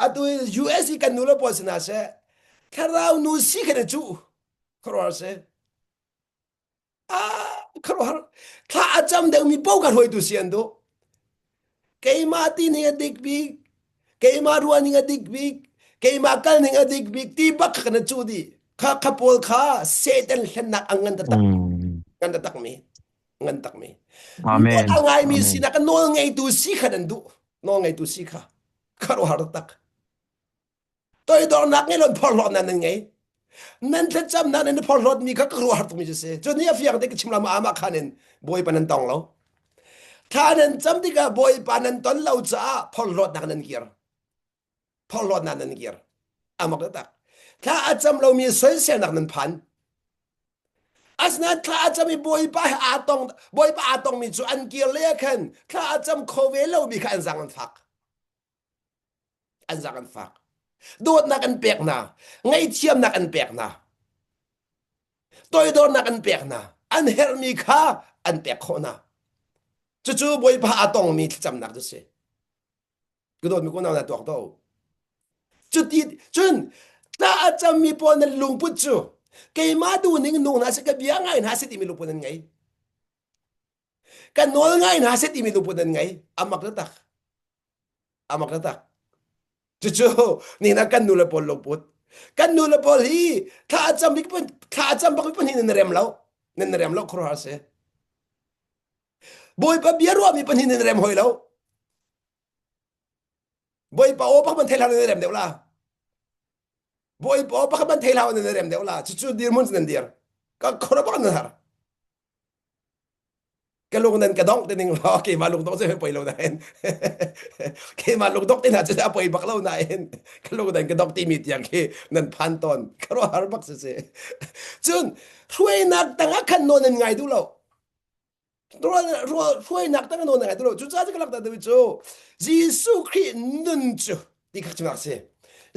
atu US i kan nu le pawl si hna seh thlarau nu si khan i cuh khuaruahhar si ah khuaruahhar thla a cam deuhmi paoh kha hruaitu si an duh keimah ti ning a dik bik keimah ruah ning a dik bik keimah kal ning a dik bik ti bak kha kan cu dih kha kha pawl kha Satan hlennak ang ngan taktak ngan taktak mi ngan tak mi Amen. nawl a ngaimi Amen. sinak nawl ngeitu si kha nan duh nawl ngeitu si kha kharuahar tak toidornak ngei lon phorhlawtnak nan ngei nan thlacamnak nan phorhlawt mi kha ka ruahar tukmi cu si cu ni a fiang te ka chim lama ama khan in bawipa nan tong lo thla nan cam tikah bawipa nan ton lo caah phorhlawtnak nan kir phorhlawtnak nan kir amak tak thla a cam lomi soiselnak nan phan Asinain thla a cam i Bawipa he aa tong Bawipa aa tongmi cu an kir le ah khan thla a cam kho ve lomi kha an zaang an fak. An zaang an fak. Dawtnak an pek hna, ngaihthiamnak an pek hna, toidornak an pek hna, an herhmi kha an pek khawh hna. Cucu Bawipa aa tongmi thlacamnak cu si. Ka dawtmi unau na tuak to. Cuti cun thla a cammi pawl nan lungput cu keimah duhning nung hna seh ka bia ngai hna seh timi lungput nan ngei. Ka nawl ngai hna seh timi lungput nan ngei. Amak tak. Amak tak. Cucu nina kan nu le pawl lungput. Kan nu le pawl hi thla a cam bik thla a cam bak pahnih nan rem lo. Nan rem lo khuaruahhar si. Bawipa bia ruahmi pahnih nan rem hoi lo. Bawipa aw pakhat man thei hlah nan rem deuh la. Bawipa aw pakhat man thei hlah nan rem deuh la. Cucu dirhmun nan dir. Ka khora bak nan har. Ka lung nan ka dong te ning lo keimah lung dong cu poi lo nain keimah lung dong te hna cu a poi bak lo nain ka lung nan ka dong timi tiang khi nan phan tawn ka ruah har bak si si cun hruainak tangah khan nawl nan ngai duh lo hruainak tang nawl nan ngai duh lo cucaah cu ka lak ta cu Jesuh Khrih nun cu ti kha chimnak si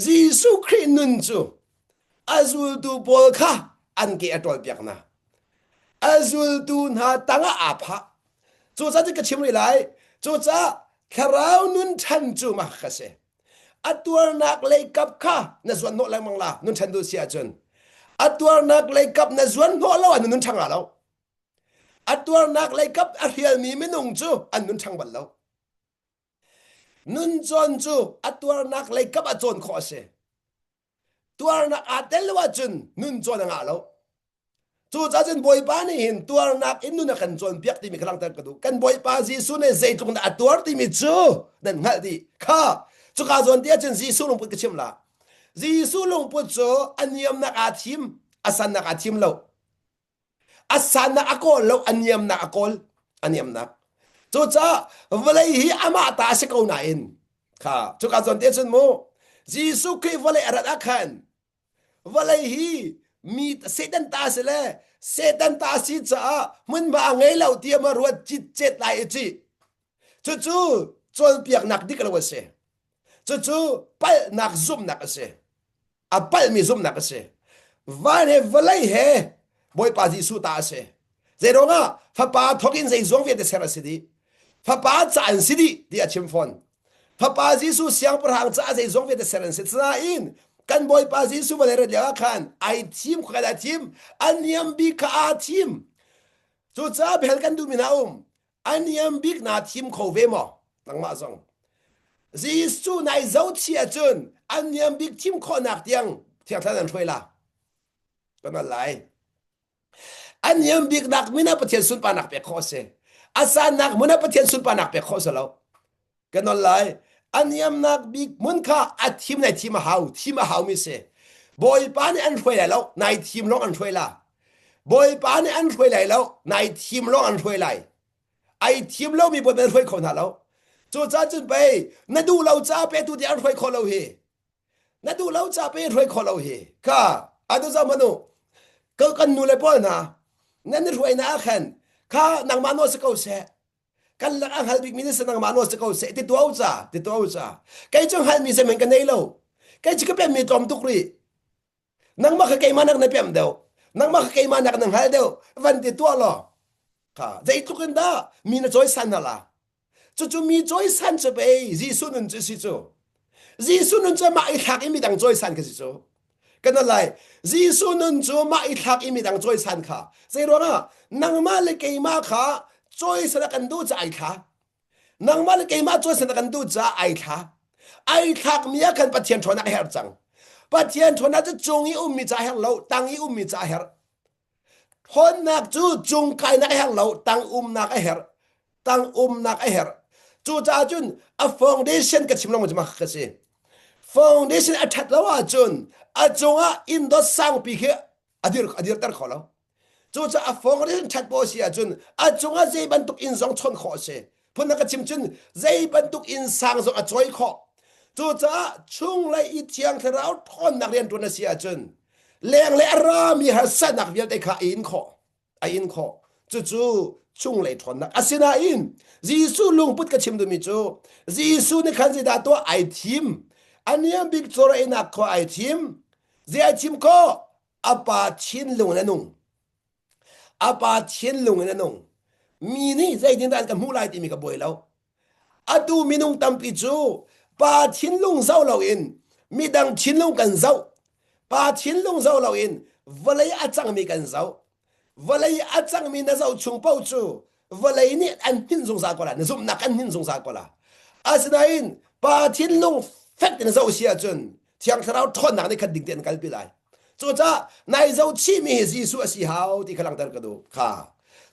Jesuh Khrih nun cu a zultu pawl kha an ke a ṭawlpiak hna a zultu hna tangah aa phah cucaah cu ka chim rih lai cucaah thlarau nun ṭhan cu mah kha si a tuarnak lei kap kha na zuan hnawh lengmang la nun ṭhan duh si ahcun a tuarnak lei kap na zuan hnawh lo ah na nun ṭhang la lo a tuarnak lei kap a hrialmi minung cu an nun ṭhang bal lo nun cawn cu a tuarnak lei kap a cawn khawh a si Tuarnak aa tel lo ahcun nun cawn a ngah lo. Cucaah cun Bawipa nih hin tuarnak in nun a kan cawnpiak timi kha langhter ka duh. Kan Bawipa Jesuh nih zeitluk dah a tuar timi cu nan hngalh dih. Kha cuka zawn te ahcun Jesuh lungput ka chim la. Jesuh lungput cu a niamnak aa thim, a sannak aa thim lo. A sannak a kawl lo, a niamnak a kawl, a niamnak. Cucaah vawlei hi amah ta a si ko nain kha cuka zawn te cun mu Jesuh Khrih vawlei a rat ah khan vawlei hi mi Satan ta si le Satan ta si caah hmunhma a ngei lo ti ma ruat citcet lai i ci. Cucu cawnpiaknak dik lo a si. Cucu palhnak zumhnak a si. A palhmi zumhnak a si. Van he vawlei he Bawipa Jesuh ta a si. Zeiruangah fapa thawk in zeizong vialte ser a si dih. Fapa ca an si dih ti a chim fawn. Fapa Jesuh siangpahrang caah zeizong vialte ser an si. Nain kan Bawipa Jesuh vawlei rat lio ah khan ai thim kha ai thim a niam bik kha aa thim. Cucaah bel kan duhmi hna um. A niam bik naa thim kho ve maw? Nangmah zong. Jesuh nai zohchih ahcun a niam bik thim khawhnak tiang Thiang Thlarau nan hruai la. Kan al lai. A niam biknak min ah Pathian sunparnak pek khawh a si. A sannak hmun ah Pathian sunparnak pek khawh a si lo. Kan nawl lai. A niamnak bik hmun kha a thim nai thim a hau, thim a haumi si. Bawipa nih an hruai lai lo, nai thim lawng an hruai la. Bawipa nih an hruai lai lo, nai thim lawng an hruai lai. Ai thim lomi bawipa an hruai kho hna lo. Cucaah cun pei na duh lo ca petu ti an hruai khawh lo hi. Na duh lo ca pe hruai khawh lo hi. Kha atu zoh hmanh u. Ka kan nu le pawl hna nan i hruai na ah khan kha nangmah nawl si ko seh. Kan lak a hngal bikmi na si nangmah nawl si ko seh ti tuah u ca ti tuah u ca. Kei cu hngalmi zeihmanh ka nei lo. Kei cu ka pemmi tlawm tuk rih. Nangmah kha keimah nak na pem deuh. Nangmah kha keimah nak na hngal deuh. Van ti tuah law. Kha zeitluk in dah mi na cawisan hna la. Cucu mi cawisan cu pei Jesuh nun cu si cu. Jesuh nun cu mah i thlak i midang cawisan kha si cu. Kan lai. Jesuh nun cu mah i thlak i midang cawisan kha. Zei ruangah nangmah le keimah kha cawisan a kan duh ca ai thla. Nangmah le keimah cawisan a kan duh caah ai thla. Ai thlakmi ah khan Pathian ṭhawnnak a herh cang. Pathian ṭhawnnak cu cung i ummi ca a herh lo, tang i ummi ca a herh. Ṭhawnnak cu cung kainak a herh lo, tang umnak a herh. Tang umnak a herh. Cucaah cun a foundation ka chim lengmang cu mah ka si. Foundation a ṭhat lo ahcun a cungah inn dot sangpi khi a dir a dirter kho lo. Cucaah a foundation ṭhat paoh a si ahcun a cungah zei bantuk inn zong chawnh khawh a si. Phundang ka chim cun zei bantuk inn sang zong a cawi khawh. Cucaah chunglei i Thiang Thlarau ṭhawnnak rianṭuan a si ahcun lenglei a rami harsatnak vialte kha a in khawh. A in khawh. Cucu chunglei ṭhawnnak. Asinain Jesuh lungput ka chim duhmi cu Jesuh nih khan zeidah tuah ai thim. A niam bik caw einak khua ai thim. Zei ai thim khawh? A pa thinlung in a nung. A pa thinlung in a nung. Mi nih zeitindah an ka hmuh lai timi ka buai lo. Atu minung tampi cu pa thinlung zoh loin midang thinlung kan zoh. Pa thinlung zoh loin vawlei a cangmi kan zoh. Vawlei a cangmi na zoh chung paoh cu vawlei nih an hninh zungzal ko la. Na zumhnak an hninh zungzal ko la. Asinain pa thinlung fek in zoh si ahcun Thiang Thlarau ṭhawnnak nih khan ding tein kalpi lai. Cucaah nai zohchihmi hi Jesuh a si hau ti kha langhter ka duh. Kha.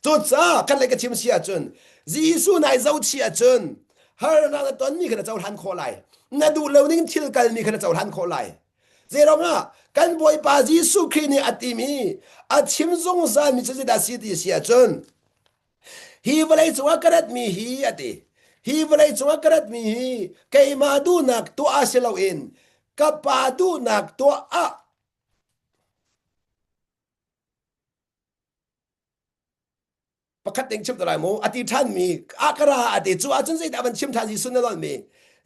Cucaah kan lei ka chim si ahcun Jesuh nai zohchih ahcun harnak na tonmi kha na cohlan khawh lai. Na duh lo ning thil kalmi kha na cohlan khawh lai. Zeiruangah kan Bawipa Jesuh Khrih nih a timi a chim zungzalmi cu zeidah si ti si ahcun Hi vawlei cungah ka ratmi hi a ti. Hi vawlei cungah ka ratmi hi keimah duhnak tuah ah si loin ka pa duhnak tuah ah pakhat ding chim te lai mu a ti ṭhanmi a ka ra a ti cu ahcun zeidah van chim ṭhan Jesuh na lolmi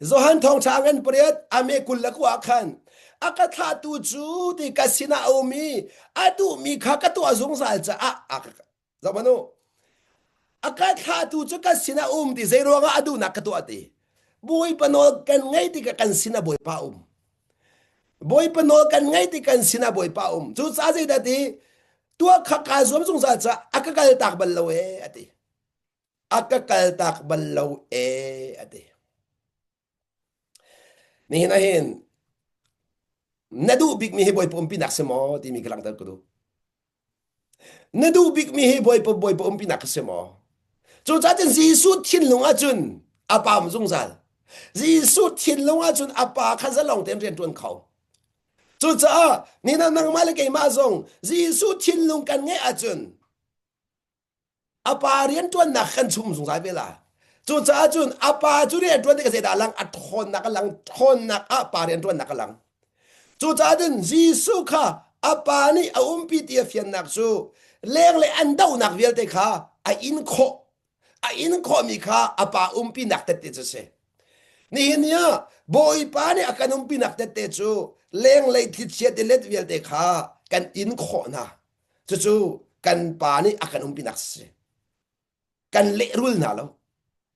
Johan thawngṭha ngan pariat ame 20 le ku ah khan a ka thlahtu cu ti ka sinah a um i a duhmi kha ka tuah zungzal caah a ka Zoh hmanh u. A ka thlahtu cu ka sinah um ti zei ruangah a duhnak ka tuah ti. Bawipa nawl kan ngei tikah kan sinah Bawipa um. Bawipa nawl kan ngei ti kan sinah Bawipa um. Cucaah zeidah ti tuah kha kaa zuam zungzal caah a ka kaltak bal lo ee a ti. A ka kaltak bal lo ee a ti. Nihin ah hin na duh bikmi hi Bawipa umpinak si maw timi ka langhter ka duh. Na duh bikmi hi Bawipa Bawipa umpinak si maw? Cucaah cun Jesuh thinlung ahcun a pa um zungzal. Jesuh thinlung ahcun a pa kha zalong tein rian ṭuan kho. Cucaah nina nangmah le keimah zong Jesuh thinlung kan ngeih ahcun a pa rianṭuannak kan chum zungzal ve la. Cucaah cun a pa cu rian a ṭuan tikah zeidah a lang? A ṭhawnnak a lang. Ṭhawnnak ah pa rian ṭuannak a lang. Cucaah cun Jesuh kha a pa nih a umpi ti a fiannak cu lenglei an dohnak vialte kha a in khawh. A in khawhmi kha a pa umpinak tette cu a si. Nihin ni ah Bawipa nih a kan umpinak tette cu lenglei thlichia tilet vialte kha kan in khawh hna. Cucu kan pa nih a kan umpinak a si. Kan lehrul hna lo.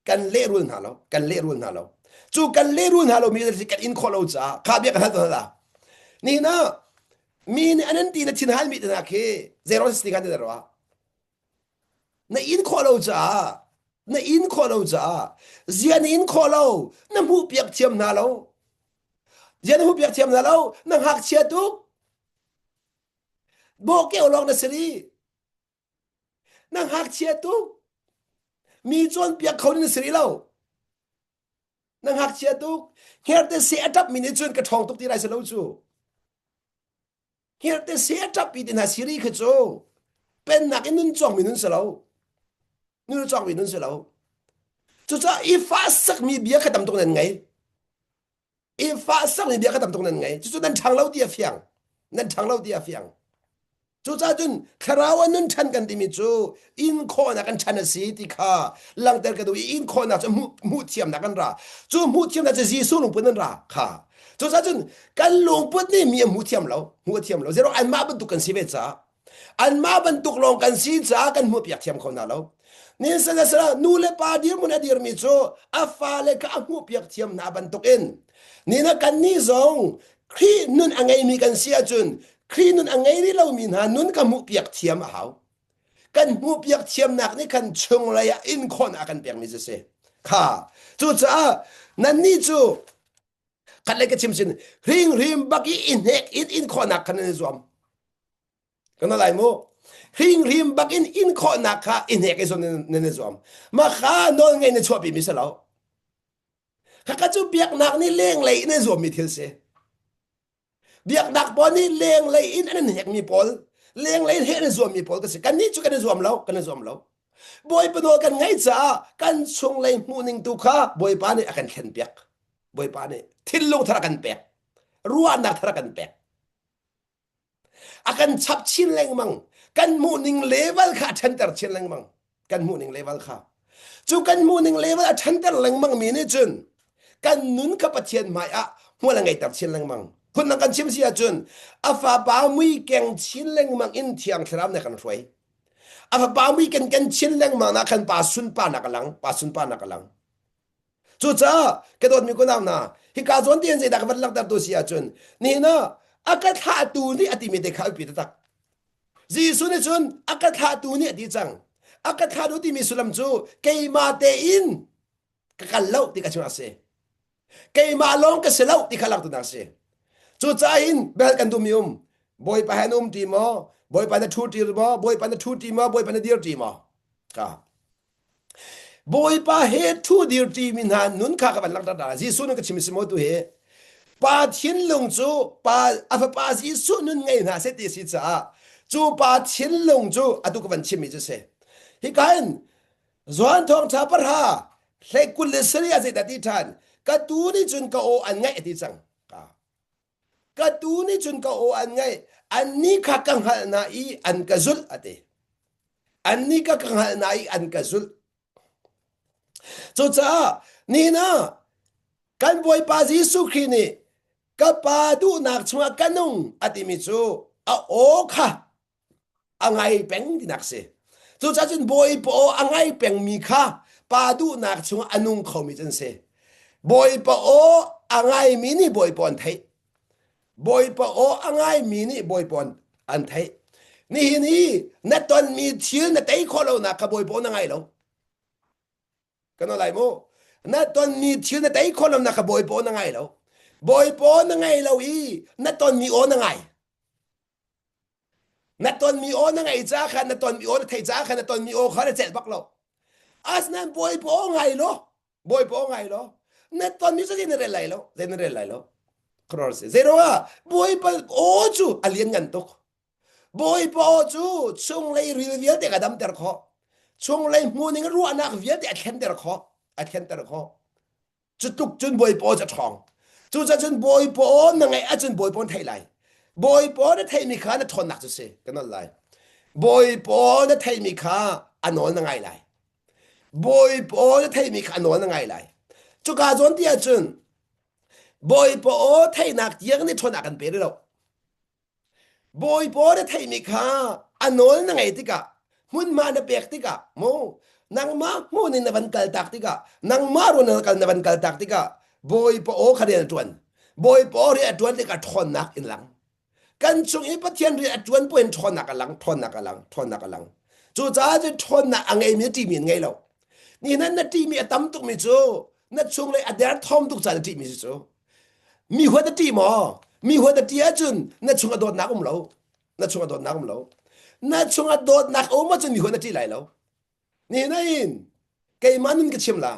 Kan lehrul hna lo. Kan lehrul hna lo. Cu kan lehrul hna lo mi kan in khawh lo caah kha bia kan hal tawn hna. Nihin ah mi nih an an ti na thin hal mi te hna khi zeiruang si ti khan ti ruah. Na in khawh lo caah na in khawh lo caah zia na in khawh lo na hmuh piak thiam hna lo. Zia na hmuh piak thiam hna lo na ngakchia tuk. Bawhkeuh lawng na si rih. Na ngakchia tuk. Mi cawnpiak kho na si rih lo. Na ngakchia tuk. Hngerte seh a ṭapmi nih cun ka ṭhawng tuk ti lai si lo cu. Hngerte seh a ṭapmi ti hna siri kha cu pennak in nun cawngmi nun si lo. Nun cawngmi nun si lo. Cucaah i fahsakmi bia kha tam tuk nan ngei. I fahsak ni bia kha tam tuk nan ngei. Cucu nan ṭhang lo ti a fiang. Nan ṭhang lo ti a fiang. Cucaah cun thlarau a nun ṭhan kan timi cu in khawhnak an ṭhan a si ti kha langhter ka duh i in khawhnak cu hmuh hmuh thiamnak an ra. Cu hmuh thiamnak cu Jesuh lungput an ra kha. Cucaah cun kan lungput nih mi a hmu thiam lo, hmu a thiam lo. Zero anmah bantuk kan si ve caah Anmah bantuk lawng kan si caah kan hmuhpiak thiam kho hna lo. Nin sala nu le pa dirhmun a dirmi cu a fale kha a hmuhpiak thiam hna bantukin nina kannih zong Khrih nun a ngeimi kan si ahcun Khrih nun a ngei rih lomi hna nun ka hmuhpiak thiam a hau. Kan hmuhpiak thiamnak nih khan chunglei ah in khawhnak a kan pekmi cu si. Kha cucaah nannih cu khat le ka chim sin hringhrim bak i i hnek in in khawhnak khan nan i zuam. Kan lai mu. Hringhrim bak in in khawhnak kha i hnek i zuam nan i zuam. Mah kha nawl ngei na chuahpi mi si lo. Khakha cu biaknak nih lenglei in an zuammi thil si. Biaknak pawl nih lenglei in an hekmi pawl, lenglei in heh an zuammi pawl ka si. Kannih cu kan i zuam lo, kan i zuam lo. Bawipa nawl kan ngaih caah kan chunglei hmuhning tu kha Bawipa nih a kan thlenpiak. Bawipa nih thinlung thar a kan pek. Ruahnak thar a kan pek. A kan chap chin lengmang. Kan hmuhning level kha a ṭhanter chin lengmang. Kan hmuhning level kha. Cu kan hmuhning level a ṭhanter lengmang mi nih cun kan nun kha Pathian hmai ah hmual a ngeihter chin lengmang. Phundang kan chim si ahcun a fapa mui keng chin lengmang in Thiang Thlarau nih a kan hruai. A fapa mui ken kan chin lengmang nak khan pa sunparnak a lang, pa sunparnak a lang. Cucaah ka dawtmi kunau hna, hika zawn tein zeidah ka van langhter tu si ahcun nihin ah a ka thlahtu nih a timi te kha a biapi taktak. Jesuh nih cun a ka thlahtu nih a ti cang. A ka thlahtu timi sullam cu keimah tein ka kal lo ti kha chim a si. Keimah lawng ka si lo ti kha langhternak a si. Cucaah hin bel kan duhmi um Bawipa he na um ṭi maw? Bawipa na ṭhu ṭi maw? Bawipa na ṭhu ṭi maw? Bawipa na dir ṭi maw? Ka Bawipa he ṭhu dir ṭimi hna nun kha ka van langhter hna. Jesuh nun ka chim si maw tu hi? Pa thinlung cu pa a fapa Jesuh nun ngei hna seh ti a si caah cu pa thinlung cu atu ka van chimmi cu si. Hika in Johan thawngṭha pahra hlei 27 ah zeidah ti ṭhan? Ka tuu nih cun ka aw an ngaih a ti cang. Ka tuu nih cun ka aw an ngaih. Annih kha ka hngalh hna i an ka zulh a ti. Annih kha ka hngalh hna i an ka zulh. Cucaah nihin ah kan Bawipa Jesuh Khrih nih ka Pa duhnak chungah ka nung a timi cu a aw kha a ngai peng tinak si. Cucaah cun Bawipa aw a ngai pengmi kha Pa duhnak chungah a nung khomi cu an si. Bawipa aw a ngaimi nih Bawipa an theih. Bawipa aw a ngaimi nih Bawipa an theih. Nihin hi na tonmi thil na tei khawh lonak kha Bawipa aw na ngai lo. Kan lai mu. Na tonmi thil na tei khawh lonak kha Bawipa aw na ngai lo. Bawipa aw na ngai lo i na tonmi aw na ngai. Na tonmi aw na ngaih caah khan na tonmi aw na theih caah khan na tonmi aw kha na celh bak lo. Asinain Bawipa aw ngai law, Bawipa aw ngai law, na tonmi cu zei na rel lai lo, zei na rel lai lo. Khuaruahhar si. Zeiruangah Bawipa aw cu a lianngan tuk. Bawipa aw cu chunglei ril vialte ka damter khawh. Chunglei hmuhning ruahnak vialte a thlenter khawh. A thlenter khawh. Cu tluk cun Bawipa aw cu a ṭhawng. Cucaah cun Bawipa aw na ngaih ahcun Bawipa na theih lai. Bawipa aw na theihmi kha na ṭhawnnak cu si. Ka nawl lai. Bawipa aw na theihmi kha a nawl na ngai lai. Bawipa aw na theihmi kha a nawl na ngai lai. Cuka zawn ti ahcun Bawipa aw theihnak tiang nih ṭhawnnak kan pe rih lo. Bawipa na theihmi kha a nawl na ngaih tikah hmunhma na pek tikah mu nangmah hmun in na van kaltak tikah nangmah ruan na kal na van kaltak tikah Bawipa aw kha rian a ṭuan. Bawipa aw rian a ṭuan tikah ṭhawnnak in lang. Kan chung i Pathian rian a ṭuan puan ṭhawnnak a lang, ṭhawnnak a lang, ṭhawnnak a lang. Cucaah cun ṭhawnnak a ngeimi na ṭihmi an ngei lo. Nihin na ṭihmi a tam tukmi cu na chunglei a derthawm tuk caah na ṭihmi si cu. Mi huat a ṭih maw? Mi huat a ṭih ahcun na chung a dawtnak um lo. Na chung a dawtnak um lo. Na chung a dawtnak a um ahcun mi huat na ṭih lai lo. Nihin in keimah nun ka chim la.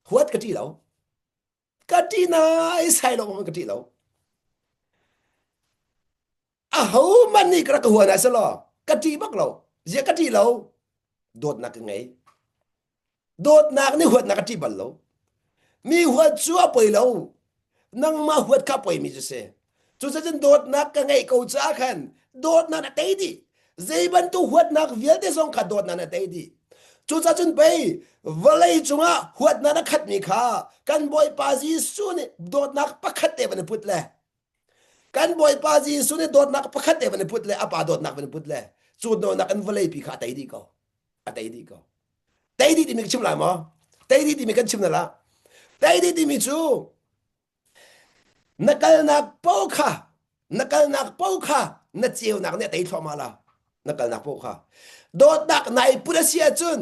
Huat ka ṭih lo. Ka ṭih nai sai lo ka ṭih lo. Ahohmanh nih ka rak ka hua hna selaw ka ṭih bak lo. Ziah ka ṭih lo? Dawtnak ka ngei. Dawtnak nih huatnak a ṭih bal lo. Mi huat cu a poi lo. Nangmah huat kha a poimi cu si. Cucacun dawtnak ka ngeih ko caah khan dawtnak a tei dih. Zei bantuk huatnak vialte zong kha dawtnak a tei dih. Cucacun pei vawlei cungah huatnak a khatmi kha kan Bawipa Jesuh nih dawtnak pakhat te van i put le Kan Bawipa Jesuh nih dawtnak pakhat te van i put le a pa dawtnak van i put le cu dawtnak in vawleipi kha a tei dih ko. A tei dih ko. Tei dih timi ka chim lai maw? Tei dih timi kan chim na la. Tei dih timi cu na kalnak paoh kha na kalnak paoh kha na ceunak nih a tei thluahmah la. Na kalnak paoh kha. Dawtnak nai put a si ahcun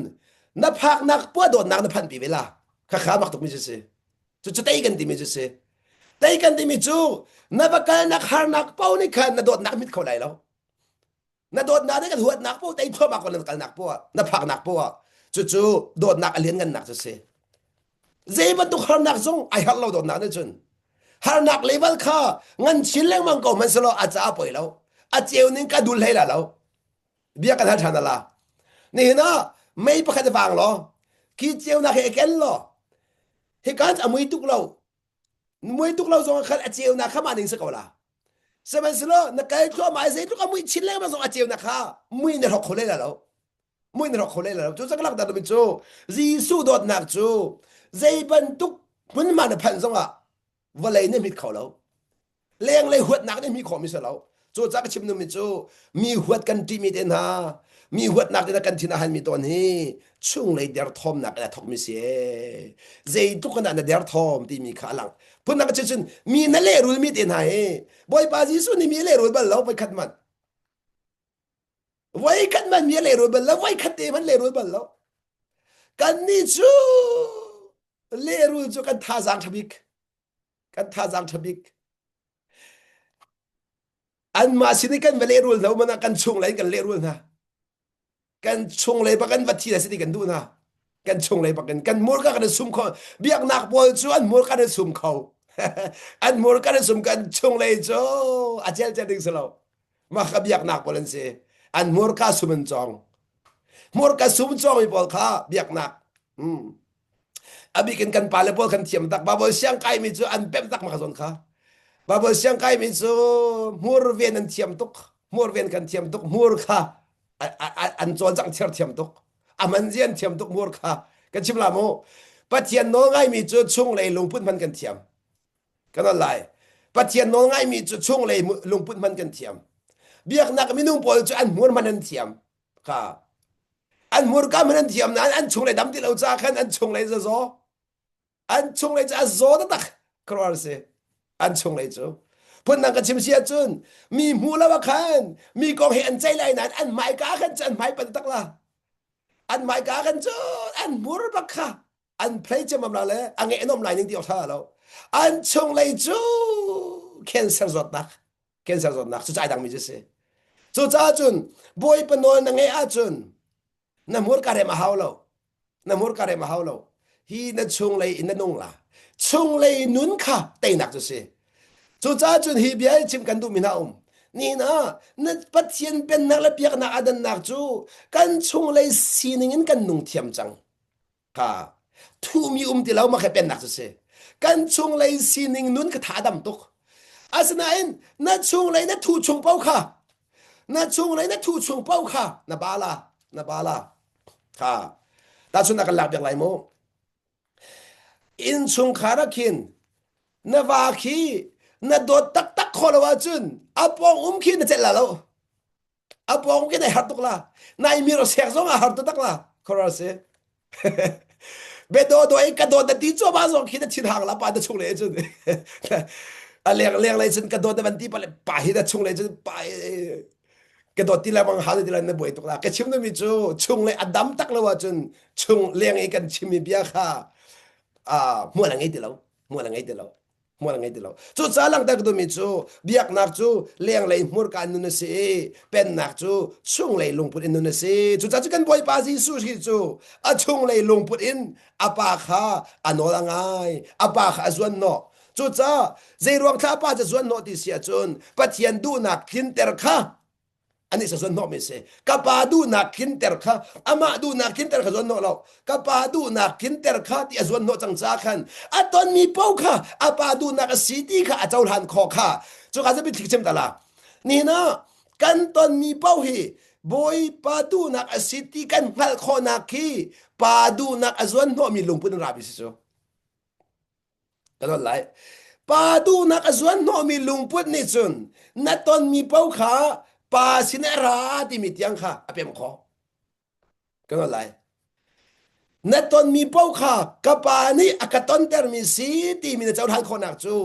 na phaknak poah dawtnak na phanpi ve la. Khakha mak tukmi cu si. Cucu tei kan timi cu si. Tei kan timi cu na va kalnak harnak paoh nih khan na dawtnak mit kho lai lo. Na dawtnak nih kan huatnak paoh tei thluahmah ko na kalnak paoh ah, na phaknak paoh ah. Cucu dawtnak a lianngannak cu si. Zei bantuk harnak zong ai har lo dawtnak nih cun. Harnak level kha ngan chin lengmang ko hmanhsehlaw a caah poi lo. A ceu ning ka dul hlei la lo. Bia kan hal ṭhan ala. Nihin ah mei pakhat i vang law, khi ceunak hi i ken law, hika a mui tuk lo mui tuk lo zong khan a ceunak kha mah ning si ko la sihmanhsehlaw na kal thluahmah i zeitluk a mui chin lengmang zong a ceunak kha mui na hrok kho lei la lo mui na hrok kho lei la lo cu cak lak dah cu Jesuh dawtnak cu zei bantuk hmunhma na phanh zongah vawlei nih hmit kho lo lenglei huatnak nih hmi khawhmi si lo cucaah ka chim duhmi cu mi huat kan ṭihmi te hna mi huatnak te kan thin a hanmi tawn hi chunglei derthawmnak in a thawkmi si zeitluk in dah na derthawm timi kha a lang phundang ka cun mi na lehrulmi te hna hi Bawipa Jesuh nih mi a lehrul bal lo voikhat hmanh voikhat hmanh mi a lehrul bal lo voikhat te hmanh lehrul bal lo kannih cu lehrul cu kan thazaang ṭha bik kan thazaang ṭha bik anmah sin i kan va lehrul hna man ah kan chunglei in kan lehrul hna kan chunglei bak an va thi si ti kan duh hna kan chunglei bak in kan hmurka kan i sum kho biaknak pawl cu an hmurka kan i sum kho an hmurka kan i sum kan chunglei cu a cel cel ding si lo mah kha biaknak pawl an si an hmurka sum an cawng hmurka sum cawng mi pawl kha biaknak hmm. A bik in kan pale pawl kan thiam tak. Baibal siang kaimi cu an pemh tak ma zawn kha. Baibal siang kaimi cu hmur ven an thiam tuk. Hmur ven kan thiam tuk. Hmur kha an cawlcangh thiar thiam tuk. A man zi an thiam tuk hmur kha. Kan chim la mu. Pathian nawl ngaimi cu chunglei lungput hman kan thiam. Kan al lai. Pathian nawl ngaimi cu chunglei lungput hman kan thiam. Biaknak minung pawl cu an hmur hman an thiam. Kha an hmurka hmanh an thiam nain an chunglei dam ti lo caah khan an chunglei cu a zaw an chunglei cu a zaw taktak khuaruahhar si an chunglei cu phundang ka chim si ahcun mi hmuh lo ah khan mi kong he an ceih lai nain an hmaika khan cu an hmai pan tak la an hmaika khan cu an hmur bak kha an play cemam la le a nge nom lai ning ti awk tha lo an chunglei cu cancer zawtnak cancer zawtnak cu cai dangmi cu si cucaah cun bawipa nawl na ngeih ahcun na hmurka rem a hau lo na hmurka rem a hau lo hi na chunglei in na nung la chunglei nun kha teinak cu si cucaah cun hi bia hi chim kan duhmi hna um nihin ah na Pathian pennak le biaknak adannak cu kan chunglei sining in kan nung thiam cang kha. Thumi um ti lo ma khe pennak cu si. Kan chunglei sining nun ka tha dam tuk. Asinain na chunglei na thu chung pau kha na chunglei na thu chung pau kha na bala na bala kha ta chun na kan lak biak lai mu Innchungkhar ah khin na va khi na dawt taktak khawh lo ahcun a pawng um khi na celh la lo. A pawng khi nai har tuk la. Nai mir sek zong a har taktak la. Khuaruahhar si. Be daw daw i ka dawt na ti cuahmah zong khi na thin hang la pa na chung le cun a leng leng lei cun ka dawt na van ti pa le pa hi na chung le cun pa ka dawt ti lengmang hau ti na buai tuk la ka chim mi cu chung le a dam tak lo ahcun chung leng i kan chimmi bia kha hmual a ngei ti lo hmual a ngei ti lo hmual a ngei ti lo cu ca langhter ka duhmi cu biaknak cu lenglei hmurka in nun a si i pennak cu chunglei lungput in nun a si cucaah cu kan Bawipa Jesuh Khrih cu a chunglei lungput in a pa kha a nawl a ngai a pa kha a zuan hnawh Cucaah zeiruang thla pa cu zuanhnawh ti si ahcun Pathian duhnak tlinter kha anih sa zuanhnawhmi si. Ka pa duhnak tlinter kha amah duhnak tlinter kha zuanhnawh lo. Ka pa duhnak tlinter kha ti a zuanhnawh cang ca khan a tonmi paoh kha a pa duhnak a si ti kha a cohlan khawh kha. Cuka cu biathli chim ta la. Nihin ah kan tonmi paoh hi Bawipa duhnak a si ti kan hngalh khawhnak khi pa duhnak a zuanhnawhmi lungput in rami si cu. Ka dawt lai. Pa duhnak a zuan hnawhmi lungput nih cun na tonmi paoh kha pa sin a ra timi tiang kha a pem khawh. Ka dawt lai. Na tonmi paoh kha ka pa nih a ka tontermi si timi na cohlan khawhnak cu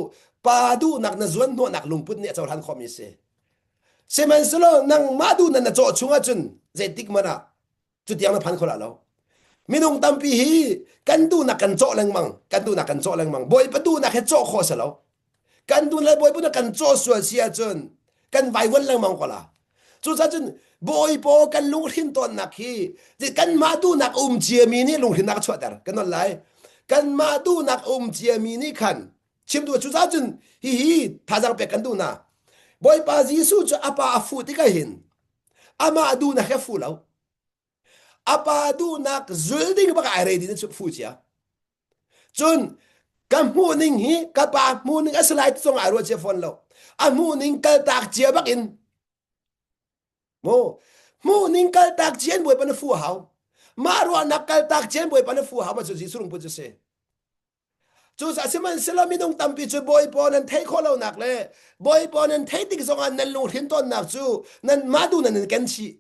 pa duhnak na zuan hnawhnak lungput nih a cohlan khawhmi si. Sihmanhsehlaw nangmah duhnak na cawh chung ahcun zeitik hmanh ah Cutiang na phan kho la lo. Minung tampi hi kan duhnak kan cawh lengmang, kan duhnak kan cawh lengmang. Bawipa duhnak he cawh khawh si lo. Kan duh le Bawipa duhnak kan cawh sual si ahcun kan vaivuan lengmang ko la. Cucaah cun Bawipa kan lunghrin tawnnak hi kanmah duhnak um ciami nih lunghrinnak a chuahter. Kan non lai. Kanmah duhnak um ciami nih khan chim duh cucaah cun hihi thazaang pek kan duh hna. Bawipa Jesuh cu a pa a fuh tikah hin amah duhnak he fu lo. A pa duhnak zul ding bak ai ready na fu cia. Cun ka hmuh ning hi ka pa hmuh ning a si lai ti zong ai ruah cia fawn lo. A hmuh ning kaltak cia bak in mu hmuh ning kaltak cia in Bawipa na fu hau. Mah ruahnak kaltak cia in Bawipa na fu hau ma cu Jesuh lungput cu si. Cucaah sihmanhsehlaw minung tampi cu Bawipa nan theih khawh lonak le Bawipa nan theih tik zongah nan lunghrin tawnnak cu nanmah duh nan in ken chih.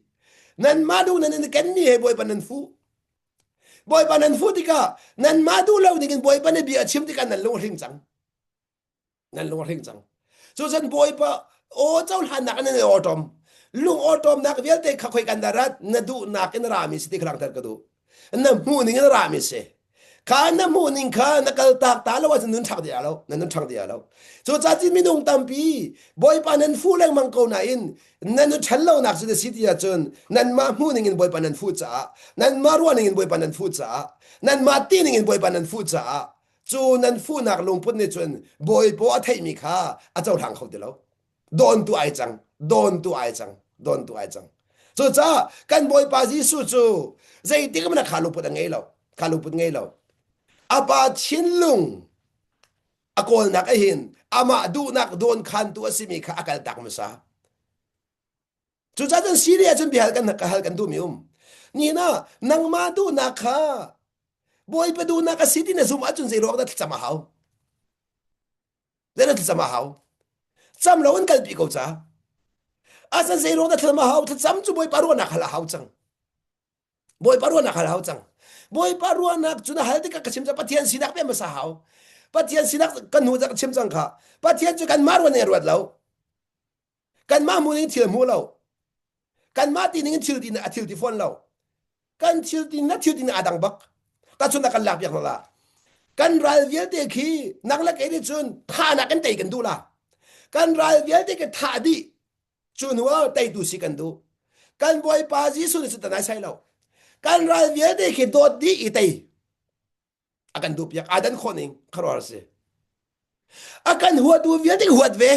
Nanmah duh nan in kenmi he Bawipa nan fuh. Bawipa nan fuh tikah nanmah duh lo dingin Bawipa nih bia a chim tikah nan lung a hring cang. Nan lung a hring cang. Cucun Bawipa aw cohlannak in nan i awṭom. Lung awṭawmnak vialte kha khoi kan dah rat na duhnak in rami si ti kha langhter ka duh. Na hmuh ning in rami si. Kha na hmuh ning kha na kal tak ta lo ahcun nun ṭhang ti lo. Na nun ṭhang ti lo. Cucaah cun minung tampi Bawipa nan fuh lengmang ko nain nan i ṭhen lonak cu na si ti ahcun nanmah hmuh ning in Bawipa nan fuh caah nanmah ruah ning in Bawipa nan fuh caah nanmah ti ning in Bawipa nan fuh caah Cu nan fuhnak lungput nih cun bawipaw a theihmi kha a cohlang kho ti lo. Dawntu ai cang, dawntu ai cang, dawntu ai cang. Cucaah kan Bawipa Jesuh cu zeitik hmanh ah kha lungput a ngei lo, kha lungput ngei lo. A pa thinlung a kawlnak ahin amah duhnak dawnkhantu a simi kha a kaltak hmasa. Cucaah cun Syria cun biahal kan ka hal kan duhmi um. Nihin ah nangmah duhnak kha Bawipa duhnak a si ti na zumh ahcun zei ruang dah thlacam a hau? Zei dah thlacam a hau? Cam lo in kalpi ko ca. Asan zei ruang dah thlacam a hau? Thlacam cu Bawipa ruahnak hal a hau cang. Bawipa ruahnak hal hau cang. Bawipa ruahnak cu na hal tikah ka chim cang Pathian sinak pe hmasa hau. Pathian sinak kan hnu ka chim cang kha. Pathian cu kanmah ruah ning a ruat lo. Kanmah hmuh ning thil hmu lo. Kanmah ti ning in thil ti a thil ti fawn lo. Kan thil ti na thil ti aa dang bak. Tahchun kan lak piak hna la. Kan ral vialte khi nang le kei nih cun thahnak in tei kan duh la. Kan ral vialte khi thah dih. Cu hnu ah teitu si kan duh. Kan Bawipa Jesuh nih cun tanai sai lo. Kan ral vialte khi dawt dih i tei. A kan duh piak. Aa dan khawh ning kharuar si. A kan huatu vialte huat ve.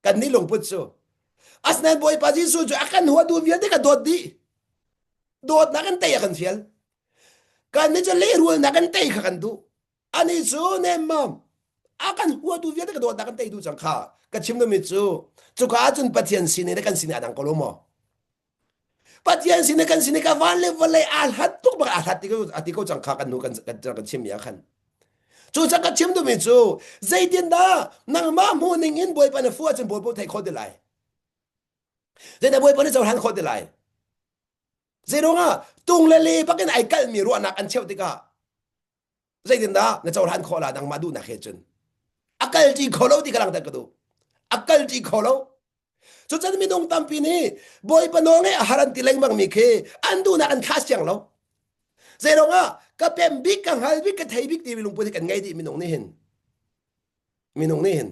Kan nih lungput cu. Asinain Bawipa Jesuh cu a kan huatu vialte ka dawt dih. Dawtnak in tei a kan fial. Kan nih cu lehrulnak kan tei kha kan duh. Ani cu nemmam a kan huatu vialte ka dawtnak kan tei duh cang kha. Ka chim duhmi cu cuka ahcun Pathian sining le kan sining a dang ko lo maw? Pathian sin kan sin ka van le vawlei aa hlat tuk bak aa hlat ti ko a ti ko cang kha kan nu kan kan kan chim mi ah khan. Cu cang ka chim duhmi cu zeitindah nangmah hmuh ning in Bawipa na fuh ahcun Bawipa thei khawh ti lai. Zeidah Bawipa nih cohlan khawh ti lai. Zeiruangah tung le le bakin ai kalhmi ruahnak an cheuh tikah zeitindah na cohlan khawh la nangmah duhnak he cun a kal ṭi kho lo ti ka langhter ka duh. A kal ṭi kho lo. Cucan minung tampi nih Bawipa nawl ngeih a har an ti lengmang mi khi an duhnak an thlah siang lo. Zeiruangah ka pem bik, ka hngal bik, ka thei bik timi lungput hi kan ngei dih minung nih hin. Minung nih hin.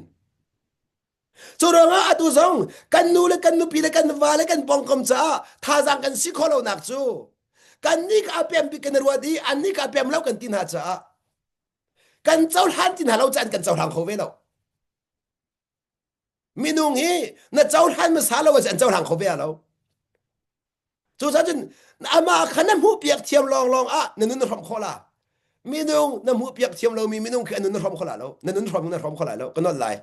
Cu ruangah atu zong kan nu le kan nupi le kan va le kan pawngkam caah thazaang kan si khawh lonak cu kan nih ka a pem bik kan i ruat i an nih ka a pem lo kan ti hna caah kan cohlan ti hna lo caan kan cohlang kho ve lo. Minung hi na cohlan hmasa lo ahcun an cohlang kho ve lo. Cucaah cun amah kha na hmuhpiak thiam lawnglawng ah na nun na hrawm khawh la. Minung na hmuhpiak thiam lomi minung khi an nun na hrawm kho la lo. Na nun hrawm na hrawm kho lai lo. Ka nolh lai.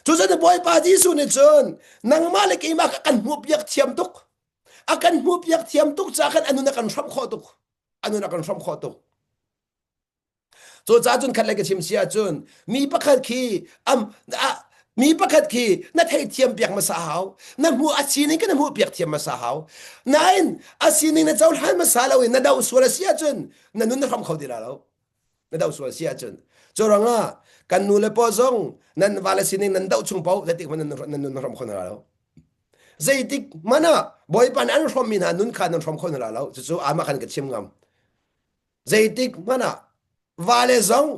Cucaah Bawipa Jesuh nih cun nangmah le keimah kha kan hmuhpiak thiam tuk. A kan hmuhpiak thiam tuk caah khan a nun a kan hrawmh khawh tuk. A nun a kan hrawmh khawh tuk. Cucaah cun khat le ka chim si ahcun mi pakhat khi am a, mi pakhat khi na theithiam piak hmasa hau. Na hmuh a sining khi na hmuh piak thiam hmasa hau. Nain a sining na cohlan hmasa lo in na doh sual a si ahcun na nun na hram kho ti la lo. Na doh sual si ahcun. Cu ruangah kan nu le paw zong nan vale sining nan doh chung paoh zeitik hmanh nan nun na hram kho hna lo. Zeitik hmanh ah Bawipa nih an hrawmmi hna nun kha nan hrawm kho hna la lo. Cucu amah khan ka chim ngam. Zeitik hmanh ah vale zong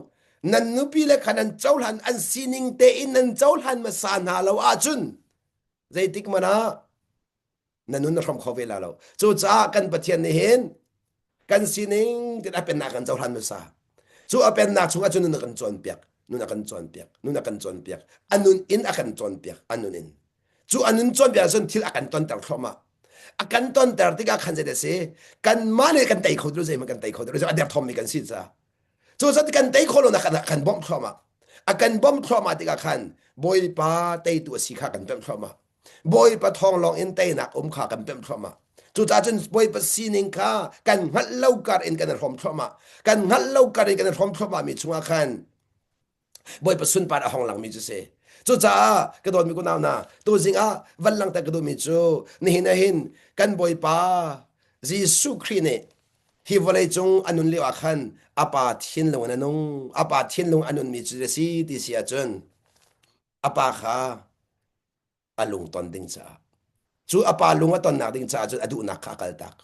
nan nupi le kha nan cohlan an sining tein nan cohlan hmasa hna lo ahcun zeitik hmanh ah na nun na hrawm kho ve la lo. Cucaah kan Pathian nih hin kan sining tin a pennak kan cohlan hmasa. Cu a pennak chungah cun nun a kan cawnpiak, nun a kan cawnpiak, nun a kan cawnpiak, a nun in a kan cawnpiak, a nun in. Cu a nun cawnpiak ahcun thil a kan tonter thluahmah. A kan tonter tikah khan zei a si? Kanmah nih kan tei kho ti lo zeihmanh kan tei kho ti lo a derthawmmi kan si caah. Cu zat kan tei khawh lonak a kan bawmh thluahmah. A kan bawmh thluahmah tikah khan Bawipa teitu a si kha kan pemh thluahmah. Bawipa thawng lawng in teinak um kha kan pemh thluahmah. Cucaah cun Bawipa sining kha kan hngalh lo kar in kan i hrawm thluahmah. Kan hngalh lo kar in kan i hrawm thluahmah mi chungah khan Bawipa sunpar a hong langmi cu si. Cucaah ka dawtmi kunau hna, tuzing ah van langhter ka duhmi cu nihin ah hin kan Bawipa Jesuh Khrih nih hi vawlei cung a nun lio ah khan a pa thinlung in a nung. A pa thinlung a nunmi cu a si ti si ahcun a pa kha a lung ton ding caah cu a pa lung a tonnak ding caah cun a duhnak kha a kaltak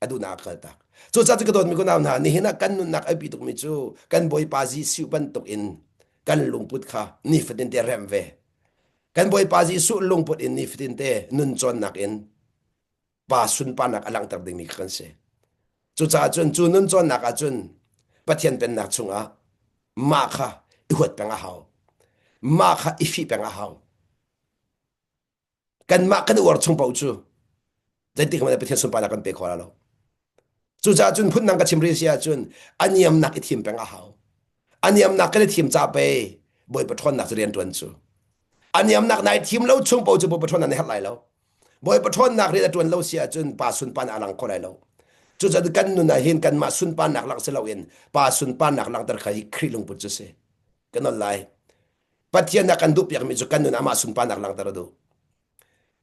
a duhnak a kaltak cucaah cu ka dawtmi kunau hna nihin ah kan nunnak a biapi tukmi cu kan Bawipa Jesuh bantuk in kan lungput kha nifatin te remh ve kan Bawipa Jesuh lungput in nifatin te nun cawnnak in pa sunparnak a langhter dingmi kha kan si cucaah cun cu nun cawnnak ah cun Pathian pennak chungah mah kha i huat peng a hau mah kha i fih peng a hau kanmah kan uar chung paoh cu zeitik hmanh Pathian sunparnak kan pe kho la lo cucaah cun phundang ka chim rih si ahcun a niamnak i thim peng a hau a niamnak kan i thim ca pe Bawipa ṭhawnnak cu rian ṭuan cu a niamnak nai thim lo chung paoh cu Bawipa ṭhawnnak na herh lai lo Bawipa ṭhawnnak rian a ṭuan lo si ahcun pa sunparnak a lang kho lai lo. Cucaah kan nun ah hin kanmah sunparnak lang si loin pa sunparnak langhter kha hi Khrih lungput cu si. Kan ol lai. Pathian nih a kan duhpiakmi cu kan nun amah sunparnak langhter a duh.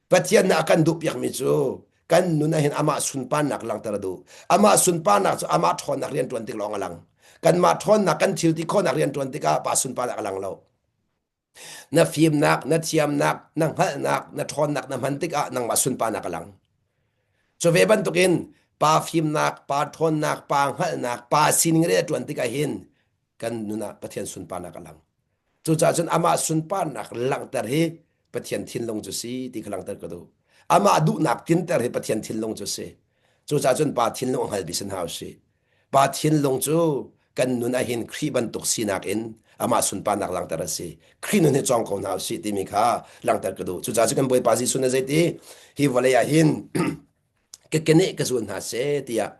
Pathian nih a kan duhpiakmi cu kan nun ah hin amah sunparnak langhter a duh. Amah sunparnak cu amah ṭhawnnak rian ṭuan tik lawng a lang. Kanmah ṭhawnnak kan thil ti khawhnak rian ṭuan tikah pa sunparnak a lang lo. Na fimnak, na thiamnak, na hngalhnak, na ṭhawnnak na hman tikah nangmah sunparnak a lang. Cu ve bantukin pa fimnak, pa ṭhawnnak, pa hngalhnak, pa sining rian a ṭuan tikah hin kan nun ah Pathian sunparnak a lang. Cucaah cun amah sunparnak langhter hi Pathian thinlung cu si ti kha langhter ka duh. Amah duhnak tlinter hi Pathian thinlung cu si. Cucaah cun pa thinlung a hngal bi si hna usih. Pa thinlung cu kan nun ah hin Khrih bantuk sinak in amah sunparnak langhter a si. Khrih nun hi cawng ko hna usih timi kha langhter ka duh. Cucaah cun kan Bawipa Jesuh nih zeiti hi vawlei ah hin ka keneh ka zuun hna seh tiah.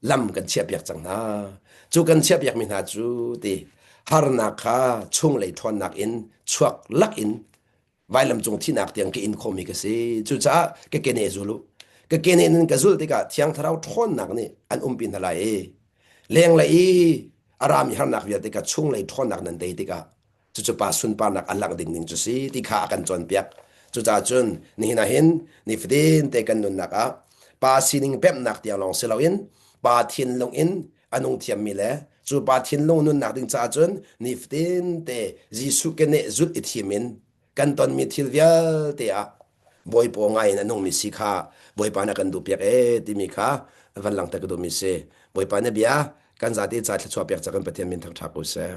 lam kan chiahpiak cang hna. Cu kan chiahpiakmi hna cu ti harnak kha chunglei ṭhawnnak in chuak lak in vailam cung thihnak tiang ka in khawhmi ka si. Cucaah ka keneh zul u. Ka keneh in ka zulh tikah Thiang Thlarau ṭhawnnak nih an umpi hna lai i lenglei i a rami harnak vialte kha chunglei ṭhawnnak nan tei tikah cucu pa sunparnak a langh ding ning cu si ti kha a kan cawnpiak. Cucaah cun nihin ah hin nifatin te kan nunnak ah pa sining pemhnak tiang lawng si loin pa thinlung in a nung thiammi le cu pa thinlung nunnak ding caah cun nifatin te Jesuh keneh zulh i thim in kan tonmi thil vialte ah Bawipa ngai in a nungmi si kha Bawipa na kan duhpiak ee timi kha van langhter ka duhmi si. Bawipa na bia kan zate ca thluachuah pek ca kan Pathian min thangṭha ko seh.